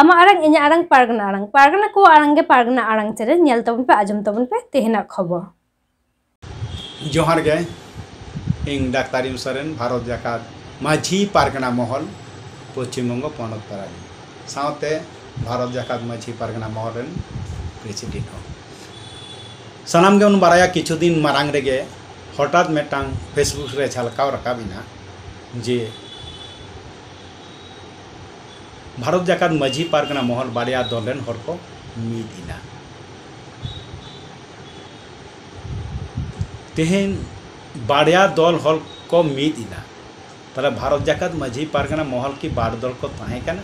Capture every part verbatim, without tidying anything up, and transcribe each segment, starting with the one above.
ᱟᱢᱟᱜ ᱟᱲᱟᱝ, ᱤᱧᱟᱹᱜ ᱟᱲᱟᱝ, ᱯᱟᱨᱜᱟᱱᱟ ᱟᱲᱟᱝ᱾ ᱯᱟᱨᱜᱟᱱᱟ ᱠᱚᱣᱟᱜ ᱟᱲᱟᱝ ᱜᱮ ᱯᱟᱨᱜᱟᱱᱟ ᱟᱲᱟᱝ ᱪᱮᱱᱮᱞ᱾ ᱧᱮᱞ ᱛᱟᱵᱚᱱ ᱯᱮ, ᱟᱸᱡᱚᱢ ᱛᱟᱵᱚᱱ ᱯᱮ ᱛᱮᱦᱮᱧᱟᱜ ᱠᱷᱚᱵᱚᱨ᱾ ᱡᱚᱦᱟᱨ ᱜᱮ, ᱤᱧ ᱰᱟᱠᱛᱟᱨ ᱤᱢ ᱥᱚᱨᱮᱱ, ᱵᱷᱟᱨᱚᱛ ᱡᱟᱠᱟᱛ ᱢᱟᱹᱡᱷᱤ ᱯᱟᱨᱜᱟᱱᱟ ᱢᱚᱦᱚᱞ, ᱯᱚᱥᱪᱤᱢ ᱵᱚᱝᱜᱚ ᱯᱚᱱᱚᱛ ᱯᱟᱨᱟᱱᱤᱠ, ᱥᱟᱶᱛᱮ ᱵᱷᱟᱨᱚᱛ ᱡᱟᱠᱟᱛ ᱢᱟᱹᱡᱷᱤ ᱯᱟᱨᱜᱟᱱᱟ ᱢᱚᱦᱚᱞ ᱨᱮᱱ ᱯᱨᱮᱥᱤᱰᱮᱱᱴ ᱦᱚᱸ᱾ ᱥᱟᱱᱟᱢ ᱜᱮᱵᱚᱱ ᱵᱟᱲᱟᱭᱟ, ᱠᱤᱪᱷᱩ ᱫᱤᱱ ᱢᱟᱲᱟᱝ ᱨᱮᱜᱮ ᱦᱚᱴᱟᱛ ᱢᱤᱫᱴᱟᱝ Facebook ᱨᱮ ᱡᱷᱟᱞᱠᱟᱣ ᱨᱟᱠᱟᱵ ᱮᱱᱟ ᱡᱮ ᱵᱷᱟᱨᱚᱛ ᱡᱟᱠᱟᱛ ᱢᱟᱹᱡᱷᱤ ᱯᱟᱨᱜᱟᱱᱟ ᱢᱚᱦᱚᱞ ᱵᱟᱨᱭᱟ ᱫᱚᱞ ᱨᱮᱱ ᱦᱚᱲ ᱠᱚ ᱢᱤᱫ ᱮᱱᱟ᱾ ᱛᱮᱦᱮᱧ ᱵᱟᱨᱭᱟ ᱫᱚᱞ ᱦᱚᱲ ᱠᱚ ᱢᱤᱫ ᱮᱱᱟ, ᱛᱟᱦᱞᱮ ᱵᱷᱟᱨᱚᱛ ᱡᱟᱠᱟᱛ ᱢᱟᱹᱡᱷᱤ ᱯᱟᱨᱜᱟᱱᱟ ᱢᱚᱦᱚᱞ ᱠᱤ ᱵᱟᱨ ᱫᱚᱞ ᱠᱚ ᱛᱟᱦᱮᱸ ᱠᱟᱱᱟ?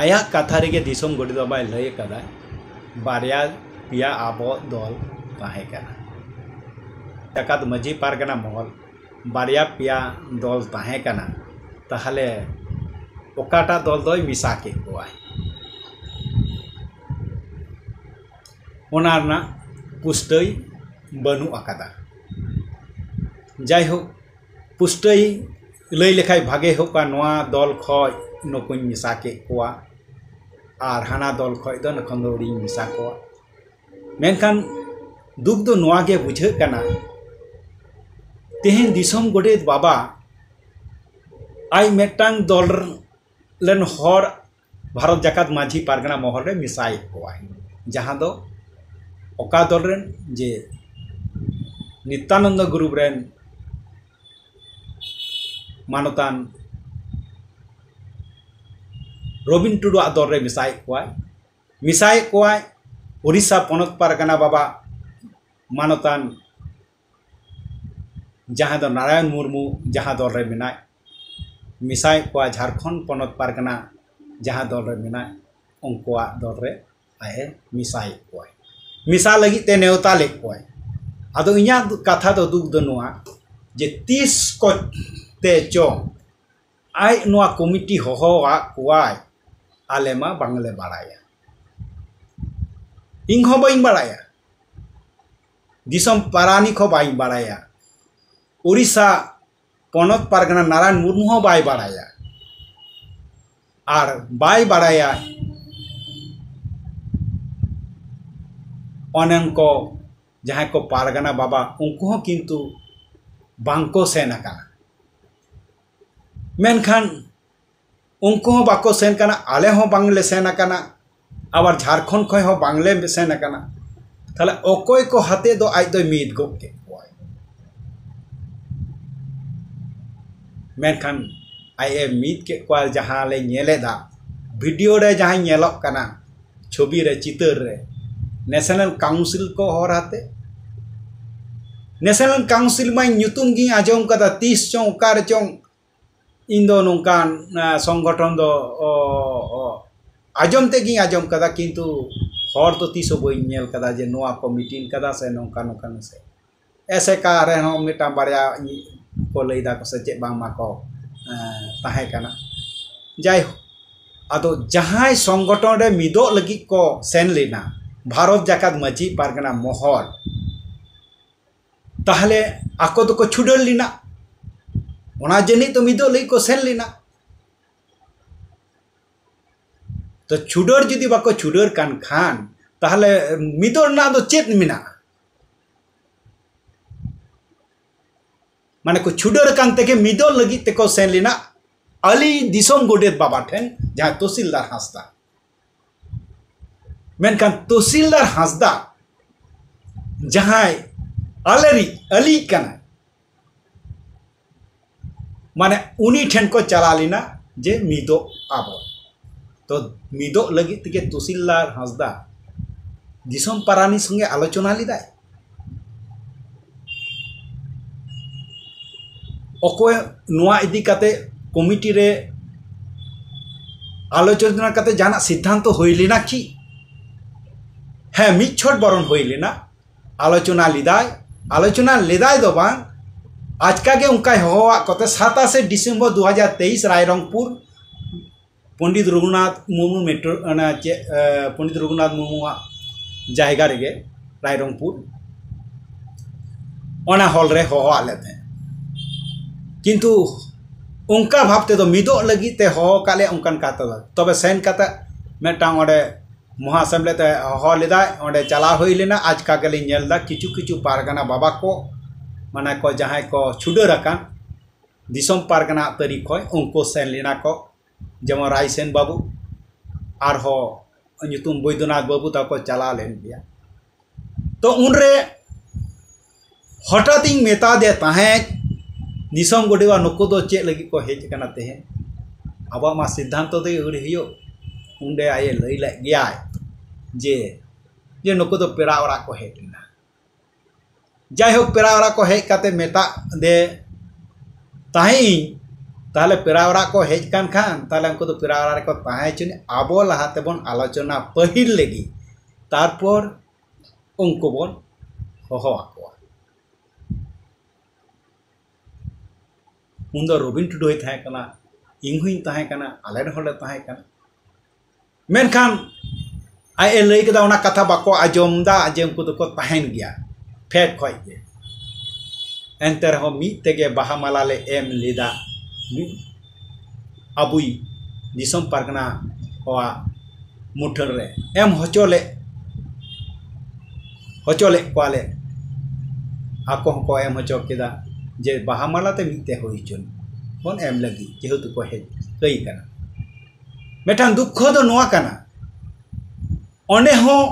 ᱟᱭᱟᱜ ᱠᱟᱛᱷᱟ ᱨᱮᱜᱮ ᱫᱤᱥᱚᱢ ᱜᱚᱰᱮᱛ ᱵᱟᱵᱟᱭ ᱞᱟᱹᱭ ᱟᱠᱟᱫᱟ, ᱵᱟᱨᱭᱟ ᱯᱮᱭᱟ ᱟᱵᱚ ᱫᱚᱞ ᱛᱟᱦᱮᱸ ᱠᱟᱱᱟ᱾ ᱡᱟᱠᱟᱛ ᱢᱟᱹᱡᱷᱤ ᱯᱟᱨᱜᱟᱱᱟ ᱢᱚᱦᱚᱞ ᱵᱟᱨᱭᱟ ᱯᱮᱭᱟ ᱫᱚᱞ ᱛᱟᱦᱮᱸ ᱠᱟᱱᱟ, ᱛᱟᱦᱞᱮ ᱚᱠᱟᱴᱟᱜ ᱫᱚᱞ ᱫᱚᱭ ᱢᱮᱥᱟ ᱠᱮᱫ ᱠᱚᱣᱟᱭ? ᱚᱱᱟ ᱨᱮᱱᱟᱜ ᱯᱩᱥᱴᱟᱹᱭ ᱵᱟᱹᱱᱩᱜ ᱟᱠᱟᱫᱟ᱾ ᱡᱟᱭᱦᱳᱠ, ᱯᱩᱥᱴᱟᱹᱭ ᱞᱟᱹᱭ ᱞᱮᱠᱷᱟᱡ ᱵᱷᱟᱜᱮ ᱦᱩᱭᱩᱜᱼᱟ, ᱱᱚᱣᱟ ᱫᱚᱞ ᱠᱷᱚᱡ ᱱᱩᱠᱩᱧ ᱢᱮᱥᱟ ᱠᱮᱫ ᱠᱚᱣᱟ ᱟᱨ ᱦᱟᱱᱟ ᱫᱚᱞ ᱠᱷᱚᱡ ᱫᱚ ᱱᱩᱠᱩ ᱫᱚ ᱟᱹᱣᱲᱤᱧ ᱢᱮᱥᱟ ᱠᱚᱣᱟ᱾ ᱢᱮᱱᱠᱷᱟᱱ ᱫᱩᱠ ᱫᱚ ᱱᱚᱣᱟ ᱜᱮ ᱵᱩᱡᱷᱟᱹᱜ ᱠᱟᱱᱟ, ᱛᱮᱦᱮᱧ ᱫᱤᱥᱚᱢ ᱜᱚᱰᱮᱛ ᱵᱟᱵᱟ ᱟᱡ ᱢᱤᱫᱴᱟᱝ ᱫᱚᱞ ᱨᱮᱱ ᱦᱚᱲ ᱵᱷᱟᱨᱚᱛ ᱡᱟᱠᱟᱛ ᱢᱟᱹᱡᱷᱤ ᱯᱟᱨᱜᱟᱱᱟ ᱢᱚᱦᱚᱞ ᱨᱮ ᱢᱮᱥᱟᱭᱮᱫ ᱠᱚᱣᱟᱭ, ᱡᱟᱦᱟᱸ ᱫᱚ ᱚᱠᱟ ᱫᱚᱞ ᱨᱮᱱ ᱡᱮ ᱱᱤᱛᱭᱟᱱᱚᱱᱫᱚ ᱜᱨᱩᱯ ᱨᱮᱱ ᱢᱟᱱᱚᱛᱟᱱ ᱨᱚᱵᱤᱱ ᱴᱩᱰᱩᱣᱟᱜ ᱫᱚᱞ ᱨᱮ ᱢᱮᱥᱟᱭᱮᱫ ᱠᱚᱣᱟᱭ᱾ ᱢᱮᱥᱟᱭᱮᱫ ᱠᱚᱣᱟᱭ ᱩᱲᱤᱥᱥᱟ ᱯᱚᱱᱚᱛ ᱯᱟᱨᱜᱟᱱᱟ ᱵᱟᱵᱟ ᱢᱟᱱᱚᱛᱟᱱ, ᱡᱟᱦᱟᱸ ᱫᱚ ᱱᱟᱨᱟᱭᱚᱱ ᱢᱩᱨᱢᱩ ᱡᱟᱦᱟᱸ ᱫᱚᱞ ᱨᱮ ᱢᱮᱱᱟᱭ, ᱢᱮᱥᱟᱭᱮᱫ ᱠᱚᱣᱟ ᱡᱷᱟᱲᱠᱷᱚᱸᱰ ᱯᱚᱱᱚᱛ ᱯᱟᱨᱜᱟᱱᱟ ᱡᱟᱦᱟᱸ ᱫᱚᱞ ᱨᱮ ᱢᱮᱱᱟᱭ, ᱩᱱᱠᱩᱣᱟᱜ ᱫᱚᱞ ᱨᱮ ᱟᱡ ᱮ ᱢᱮᱥᱟᱭᱮᱫ ᱠᱚᱣᱟᱭ, ᱢᱮᱥᱟ ᱞᱟᱹᱜᱤᱫ ᱛᱮ ᱱᱮᱣᱛᱟ ᱞᱮᱫ ᱠᱚᱣᱟᱭ᱾ ᱟᱫᱚ ᱤᱧᱟᱹᱜ ᱠᱟᱛᱷᱟ ᱫᱚ ᱫᱩᱠ ᱫᱚ ᱱᱚᱣᱟ ᱡᱮ ᱛᱤᱥ ᱠᱚᱛᱮ ᱪᱚᱝ ᱟᱡ ᱱᱚᱣᱟ ᱠᱚᱢᱤᱴᱤ ᱦᱚᱦᱚᱣᱟᱜ ᱠᱚᱣᱟᱭ, ᱟᱞᱮ ᱢᱟ ᱵᱟᱝᱞᱮ ᱵᱟᱲᱟᱭᱟ᱾ ᱤᱧ ᱦᱚᱸ ᱵᱟᱹᱧ ᱵᱟᱲᱟᱭᱟ, ᱫᱤᱥᱚᱢ ᱯᱟᱨᱟᱱᱤᱠ ᱦᱚᱸ ᱵᱟᱹᱧ ᱵᱟᱲᱟᱭᱟ᱾ ᱩᱲᱤᱥᱥᱟ ᱯᱚᱱᱚᱛ ᱯᱟᱨᱜᱟᱱᱟ ᱱᱟᱨᱟᱭᱚᱱ ᱢᱩᱨᱢᱩ ᱦᱚᱸ ᱵᱟᱭ ᱵᱟᱲᱟᱭᱟ᱾ ᱟᱨ ᱵᱟᱭ ᱵᱟᱲᱟᱭᱟ, ᱚᱱᱮᱱ ᱠᱚ ᱡᱟᱦᱟᱸᱭ ᱠᱚ ᱯᱟᱨᱜᱟᱱᱟ ᱵᱟᱵᱟ, ᱩᱱᱠᱩ ᱦᱚᱸ ᱠᱤᱱᱛᱩ ᱵᱟᱝᱠᱚ ᱥᱮᱱ ᱟᱠᱟᱱᱟ᱾ ᱢᱮᱱᱠᱷᱟᱱ ᱩᱱᱠᱩ ᱦᱚᱸ ᱵᱟᱠᱚ ᱥᱮᱱ ᱠᱟᱱᱟ, ᱟᱞᱮ ᱦᱚᱸ ᱵᱟᱝᱞᱮ ᱥᱮᱱ ᱟᱠᱟᱱᱟ, ᱟᱵᱟᱨ ᱡᱷᱟᱲᱠᱷᱚᱸᱰ ᱠᱷᱚᱱ ᱦᱚᱸ ᱵᱟᱝᱞᱮ ᱥᱮᱱ ᱟᱠᱟᱱᱟ᱾ ᱛᱟᱦᱞᱮ ᱚᱠᱚᱭ ᱠᱚ ᱦᱟᱛᱮ ᱫᱚ ᱟᱡ ᱫᱚᱭ ᱢᱤᱫ ᱜᱚᱫ ᱠᱮᱫ ᱠᱚᱣᱟᱭ? ᱢᱮᱱᱠᱷᱟᱱ ᱟᱡ ᱮ ᱢᱤᱫ ᱠᱮᱫ ᱠᱚᱣᱟ, ᱡᱟᱦᱟᱸ ᱞᱮ ᱧᱮᱞᱮᱫᱟ, ᱵᱷᱤᱰᱤᱭᱳ ᱨᱮ ᱡᱟᱦᱟᱸ ᱧᱮᱞᱚᱜ ᱠᱟᱱᱟ, ᱪᱷᱚᱵᱤ ᱨᱮ, ᱪᱤᱛᱟᱹᱨ ᱨᱮ, ᱱᱮᱥᱱᱟᱞ ᱠᱟᱣᱩᱱᱥᱤᱞ ᱠᱚ ᱦᱚᱨ ᱟᱛᱮ᱾ ᱱᱮᱥᱱᱟᱞ ᱠᱟᱣᱩᱱᱥᱤᱞ ᱢᱟ ᱧᱩᱛᱩᱢ ᱜᱤᱧ ᱟᱸᱡᱚᱢ ᱠᱟᱫᱟ, ᱛᱤᱥ ᱪᱚᱝ, ᱚᱠᱟ ᱨᱮᱪᱚᱝ᱾ ᱤᱧ ᱫᱚ ᱱᱚᱝᱠᱟᱱ, ᱟ, ᱥᱚᱝᱜᱚᱴᱷᱚᱱ ᱫᱚ, ᱚ, ᱚ, ᱟᱸᱡᱚᱢ ᱛᱮᱫ ᱜᱤᱧ ᱟᱸᱡᱚᱢ ᱠᱟᱫᱟ, ᱠᱤᱱᱛᱩ ᱦᱚᱲ ᱫᱚ ᱛᱤᱥ ᱦᱚᱸ ᱵᱟᱹᱧ ᱧᱮᱞ ᱠᱟᱫᱟ ᱡᱮ ᱱᱚᱣᱟ ᱠᱚ ᱢᱤᱴᱤᱝ ᱠᱟᱫᱟ ᱥᱮ ᱱᱚᱝᱠᱟ ᱱᱚᱝᱠᱟ ᱥᱮ ᱮᱥᱮᱠᱟ ᱨᱮᱦᱚᱸ ᱢᱤᱫᱴᱟᱝ ᱵᱟᱨᱭᱟ ᱠᱚ ᱞᱟᱹᱭ ᱫᱟᱠᱚ ᱥᱮ ᱪᱮᱫ, ᱵᱟᱝᱢᱟ ᱠᱚ, ᱮᱸ, ᱛᱟᱦᱮᱸ ᱠᱟᱱᱟ᱾ ᱡᱟᱭᱦᱳᱠ, ᱟᱫᱚ ᱡᱟᱦᱟᱸᱭ ᱥᱚᱝᱜᱚᱴᱷᱚᱱ ᱨᱮ ᱢᱤᱫᱚᱜ ᱞᱟᱹᱜᱤᱫ ᱠᱚ ᱥᱮᱱ ᱞᱮᱱᱟ, ᱵᱷᱟᱨᱚᱛ ᱡᱟᱠᱟᱛ ᱢᱟᱹᱡᱷᱤ ᱯᱟᱨᱜᱟᱱᱟ ᱢᱚᱦᱚᱞ, ᱛᱟᱦᱞᱮ ᱟᱠᱚ ᱫᱚᱠᱚ ᱪᱷᱩᱰᱟᱹᱨ ᱞᱮᱱᱟ, ᱚᱱᱟ ᱡᱟᱹᱱᱤᱡ ᱫᱚ ᱢᱤᱫᱚᱜ ᱞᱟᱹᱜᱤᱫ ᱠᱚ ᱥᱮᱱ ᱞᱮᱱᱟ᱾ ᱛᱚ ᱪᱷᱩᱰᱟᱹᱨ ᱡᱩᱫᱤ ᱵᱟᱠᱚ ᱪᱷᱩᱰᱟᱹᱨ ᱠᱟᱱ ᱠᱷᱟᱱ, ᱛᱟᱦᱞᱮ ᱢᱤᱫᱚᱜ ᱨᱮᱱᱟᱜ ᱫᱚ ᱪᱮᱫ ᱢᱮᱱᱟᱜᱼᱟ? ᱢᱟᱱᱮ ᱠᱚ ᱪᱷᱩᱰᱟᱹᱨ ᱟᱠᱟᱱ ᱛᱮᱜᱮ ᱢᱤᱫᱚᱜ ᱞᱟᱹᱜᱤᱫ ᱛᱮᱠᱚ ᱥᱮᱱ ᱞᱮᱱᱟ ᱟᱹᱞᱤ ᱫᱤᱥᱚᱢ ᱜᱚᱰᱮᱛ ᱵᱟᱵᱟ ᱴᱷᱮᱱ, ᱡᱟᱦᱟᱸ ᱛᱚᱥᱤᱞᱫᱟᱨ ᱦᱟᱸᱥᱫᱟ᱾ ᱢᱮᱱᱠᱷᱟᱱ ᱛᱚᱥᱤᱞᱫᱟᱨ ᱦᱟᱸᱥᱫᱟ ᱡᱟᱦᱟᱸᱭ ᱟᱞᱮᱨᱤᱡ ᱟᱹᱞᱤ ᱠᱟᱱᱟᱭ, ᱢᱟᱱᱮ ᱩᱱᱤ ᱴᱷᱮᱱ ᱠᱚ ᱪᱟᱞᱟᱣ ᱞᱮᱱᱟ ᱡᱮ ᱢᱤᱫᱚᱜ ᱟᱵᱚ᱾ ᱛᱚ ᱢᱤᱫᱚᱜ ᱞᱟᱹᱜᱤᱫ ᱛᱮᱜᱮ ᱛᱚᱥᱤᱞᱫᱟᱨ ᱦᱟᱸᱥᱫᱟ ᱫᱤᱥᱚᱢ ᱯᱟᱨᱟᱱᱤᱠ ᱥᱚᱸᱜᱮ ᱟᱞᱳᱪᱚᱱᱟ ᱞᱮᱫᱟᱭ᱾ ᱚᱠᱚᱭ ᱱᱚᱣᱟ ᱤᱫᱤ ᱠᱟᱛᱮ ᱠᱚᱢᱤᱴᱤ ᱨᱮ ᱟᱞᱳᱪᱚᱱᱟ ᱠᱟᱛᱮ ᱡᱟᱦᱟᱱᱟᱜ ᱥᱤᱫᱽᱫᱷᱟᱱᱛᱚ ᱦᱩᱭ ᱞᱮᱱᱟ ᱠᱤ? ᱦᱮᱸ, ᱢᱤᱫ ᱪᱷᱚᱴ ᱵᱚᱨᱚᱱ ᱦᱩᱭ ᱞᱮᱱᱟ, ᱟᱞᱳᱪᱚᱱᱟ ᱞᱮᱫᱟᱭ᱾ ᱟᱞᱳᱪᱚᱱᱟ ᱞᱮᱫᱟᱭ ᱫᱚ ᱵᱟᱝ, ᱟᱪᱠᱟ ᱜᱮ ᱚᱱᱠᱟᱭ ᱦᱚᱦᱚᱣᱟᱫ ᱠᱚᱛᱮ ᱥᱟᱛᱟᱥᱮ ᱰᱤᱥᱮᱢᱵᱚᱨ ᱫᱩ ᱦᱟᱡᱟᱨ ᱛᱮᱭᱤᱥ ᱨᱟᱭᱨᱚᱝᱯᱩᱨ ᱯᱚᱱᱰᱤᱛ ᱨᱚᱜᱷᱩᱱᱟᱛᱷ ᱢᱩᱨᱢᱩ ᱢᱮᱴᱨᱳ, ᱚᱱᱟ ᱪᱮᱫ, ᱮ, ᱯᱚᱱᱰᱤᱛ ᱨᱚᱜᱷᱩᱱᱟᱛᱷ ᱢᱩᱨᱢᱩᱣᱟᱜ ᱡᱟᱭᱜᱟ ᱨᱮᱜᱮ, ᱨᱟᱭᱨᱚᱝᱯᱩᱨ, ᱚᱱᱟ ᱦᱚᱞ ᱨᱮ ᱦᱚᱦᱚᱣᱟᱫ ᱞᱮ ᱛᱟᱦᱮᱸᱫ᱾ ᱠᱤᱱᱛᱩ ᱚᱱᱠᱟ ᱵᱷᱟᱵᱽ ᱛᱮᱫᱚ ᱢᱤᱫᱚᱜ ᱞᱟᱹᱜᱤᱫ ᱛᱮ ᱦᱚᱦᱚ ᱠᱟᱜ ᱞᱮᱭᱟ, ᱚᱱᱠᱟᱱ ᱠᱟᱛᱷᱟ ᱫᱚ᱾ ᱛᱚᱵᱮ ᱥᱮᱱ ᱠᱟᱛᱮ ᱢᱤᱫᱴᱟᱝ ᱚᱸᱰᱮ ᱢᱚᱦᱟ ᱥᱮᱢᱞᱮᱫ ᱮ ᱦᱚᱦᱚ ᱞᱮᱫᱟᱭ, ᱚᱸᱰᱮ ᱪᱟᱞᱟᱣ ᱦᱩᱭ ᱞᱮᱱᱟ᱾ ᱟᱪᱠᱟ ᱜᱮᱞᱤᱧ ᱧᱮᱞ ᱮᱫᱟ ᱠᱤᱪᱷᱩ ᱠᱤᱪᱷᱩ ᱯᱟᱨᱜᱟᱱᱟ ᱵᱟᱵᱟ ᱠᱚ, ᱢᱟᱱᱮ ᱠᱚ ᱡᱟᱦᱟᱸᱭ ᱠᱚ ᱪᱷᱩᱰᱟᱹᱨ ᱟᱠᱟᱱ ᱫᱤᱥᱚᱢ ᱯᱟᱨᱜᱟᱱᱟ ᱛᱟᱹᱨᱤ ᱠᱷᱚᱱ, ᱩᱱᱠᱩ ᱥᱮᱱ ᱞᱮᱱᱟ ᱠᱚ, ᱡᱮᱢᱚᱱ ᱨᱟᱭᱥᱮᱱ ᱵᱟᱹᱵᱩ ᱟᱨᱦᱚᱸ ᱧᱩᱛᱩᱢ ᱵᱳᱭᱫᱚᱱᱟᱛᱷ ᱵᱟᱹᱵᱩ ᱛᱟᱠᱚ ᱪᱟᱞᱟᱣ ᱞᱮᱱ ᱜᱮᱭᱟ᱾ ᱛᱚ ᱩᱱᱨᱮ ᱦᱚᱴᱟᱛ ᱤᱧ ᱢᱮᱛᱟ ᱫᱮ ᱛᱟᱦᱮᱸᱫ, "ᱫᱤᱥᱚᱢ ᱜᱚᱰᱮᱣᱟ, ᱱᱩᱠᱩ ᱫᱚ ᱪᱮᱫ ᱞᱟᱹᱜᱤᱫ ᱠᱚ ᱦᱮᱡ ᱟᱠᱟᱱᱟ ᱛᱮᱦᱮᱧ? ᱟᱵᱚᱣᱟᱜ ᱢᱟ ᱥᱤᱫᱽᱫᱷᱟᱱᱛᱚ ᱫᱚ ᱟᱹᱣᱨᱤ ᱦᱩᱭᱩᱜ᱾" ᱩᱱᱨᱮ ᱟᱡ ᱮ ᱞᱟᱹᱭ ᱞᱮᱫ ᱜᱮᱭᱟᱭ ᱡᱮ, ᱡᱮ ᱱᱩᱠᱩ ᱫᱚ ᱯᱮᱲᱟ ᱚᱲᱟᱜ ᱠᱚ ᱦᱮᱡ ᱞᱮᱱᱟ᱾ ᱡᱟᱭᱦᱳᱠ, ᱯᱮᱲᱟ ᱚᱲᱟᱜ ᱠᱚ ᱦᱮᱡ ᱠᱟᱛᱮ ᱢᱮᱛᱟᱜ ᱫᱮ ᱛᱟᱦᱮᱸᱫ ᱤᱧ, ᱛᱟᱦᱞᱮ ᱯᱮᱲᱟ ᱚᱲᱟᱜ ᱠᱚ ᱦᱮᱡ ᱠᱟᱱ ᱠᱷᱟᱱ ᱛᱟᱦᱞᱮ ᱩᱱᱠᱩ ᱫᱚ ᱯᱮᱲᱟ ᱚᱲᱟᱜ ᱨᱮᱠᱚ ᱛᱟᱦᱮᱸ ᱦᱚᱪᱚᱱᱤᱡ, ᱟᱵᱚ ᱞᱟᱦᱟ ᱛᱮᱵᱚᱱ ᱟᱞᱳᱪᱚᱱᱟ ᱯᱟᱹᱦᱤᱞ ᱞᱮᱜᱮ, ᱛᱟᱨᱯᱚᱨ ᱩᱱᱠᱩ ᱵᱚᱱ ᱦᱚᱦᱚ ᱟᱠᱚᱣᱟ᱾ ᱩᱱᱫᱚ ᱨᱚᱵᱤᱱ ᱴᱩᱰᱩ ᱦᱚᱸᱭ ᱛᱟᱦᱮᱸ ᱠᱟᱱᱟ, ᱤᱧ ᱦᱚᱸᱧ ᱛᱟᱦᱮᱸ ᱠᱟᱱᱟ, ᱟᱞᱮ ᱨᱮᱱ ᱦᱚᱲᱞᱮ ᱛᱟᱦᱮᱸ ᱠᱟᱱᱟ᱾ ᱢᱮᱱᱠᱷᱟᱱ ᱟᱡ ᱮ ᱞᱟᱹᱭ ᱠᱮᱫᱟ, ᱚᱱᱟ ᱠᱟᱛᱷᱟ ᱵᱟᱠᱚ ᱟᱸᱡᱚᱢ ᱮᱫᱟ ᱡᱮ ᱩᱱᱠᱩ ᱫᱚᱠᱚ ᱛᱟᱦᱮᱱ ᱜᱮᱭᱟ ᱯᱷᱮᱰ ᱠᱷᱚᱡ ᱜᱮ᱾ ᱮᱱᱛᱮ ᱨᱮᱦᱚᱸ ᱢᱤᱫ ᱛᱮᱜᱮ ᱵᱟᱦᱟ ᱢᱟᱞᱟ ᱞᱮ ᱮᱢ ᱞᱮᱫᱟ ᱢᱤᱫ ᱟᱵᱚᱭᱤᱡ ᱫᱤᱥᱚᱢ ᱯᱟᱨᱜᱟᱱᱟ ᱠᱚᱣᱟᱜ ᱢᱩᱴᱷᱟᱹᱱ ᱨᱮ ᱮᱢ ᱦᱚᱪᱚ ᱞᱮᱫ, ᱦᱚᱪᱚ ᱞᱮᱫ ᱠᱚᱣᱟᱞᱮ᱾ ᱟᱠᱚ ᱦᱚᱸᱠᱚ ᱮᱢ ᱦᱚᱪᱚ ᱠᱮᱫᱟ ᱡᱮ ᱵᱟᱦᱟ ᱢᱟᱞᱟ ᱛᱮ ᱢᱤᱫ ᱛᱮ ᱦᱩᱭ ᱦᱚᱪᱚᱱ ᱵᱚᱱ ᱮᱢ ᱞᱟᱹᱜᱤᱫ, ᱡᱮᱦᱮᱛᱩ ᱠᱚ ᱦᱮᱡ ᱠᱟᱹᱭ ᱠᱟᱱᱟ᱾ ᱢᱤᱫᱴᱟᱝ ᱫᱩᱠᱠᱷᱚ ᱫᱚ ᱱᱚᱣᱟ ᱠᱟᱱᱟ, ᱚᱸᱰᱮ ᱦᱚᱸ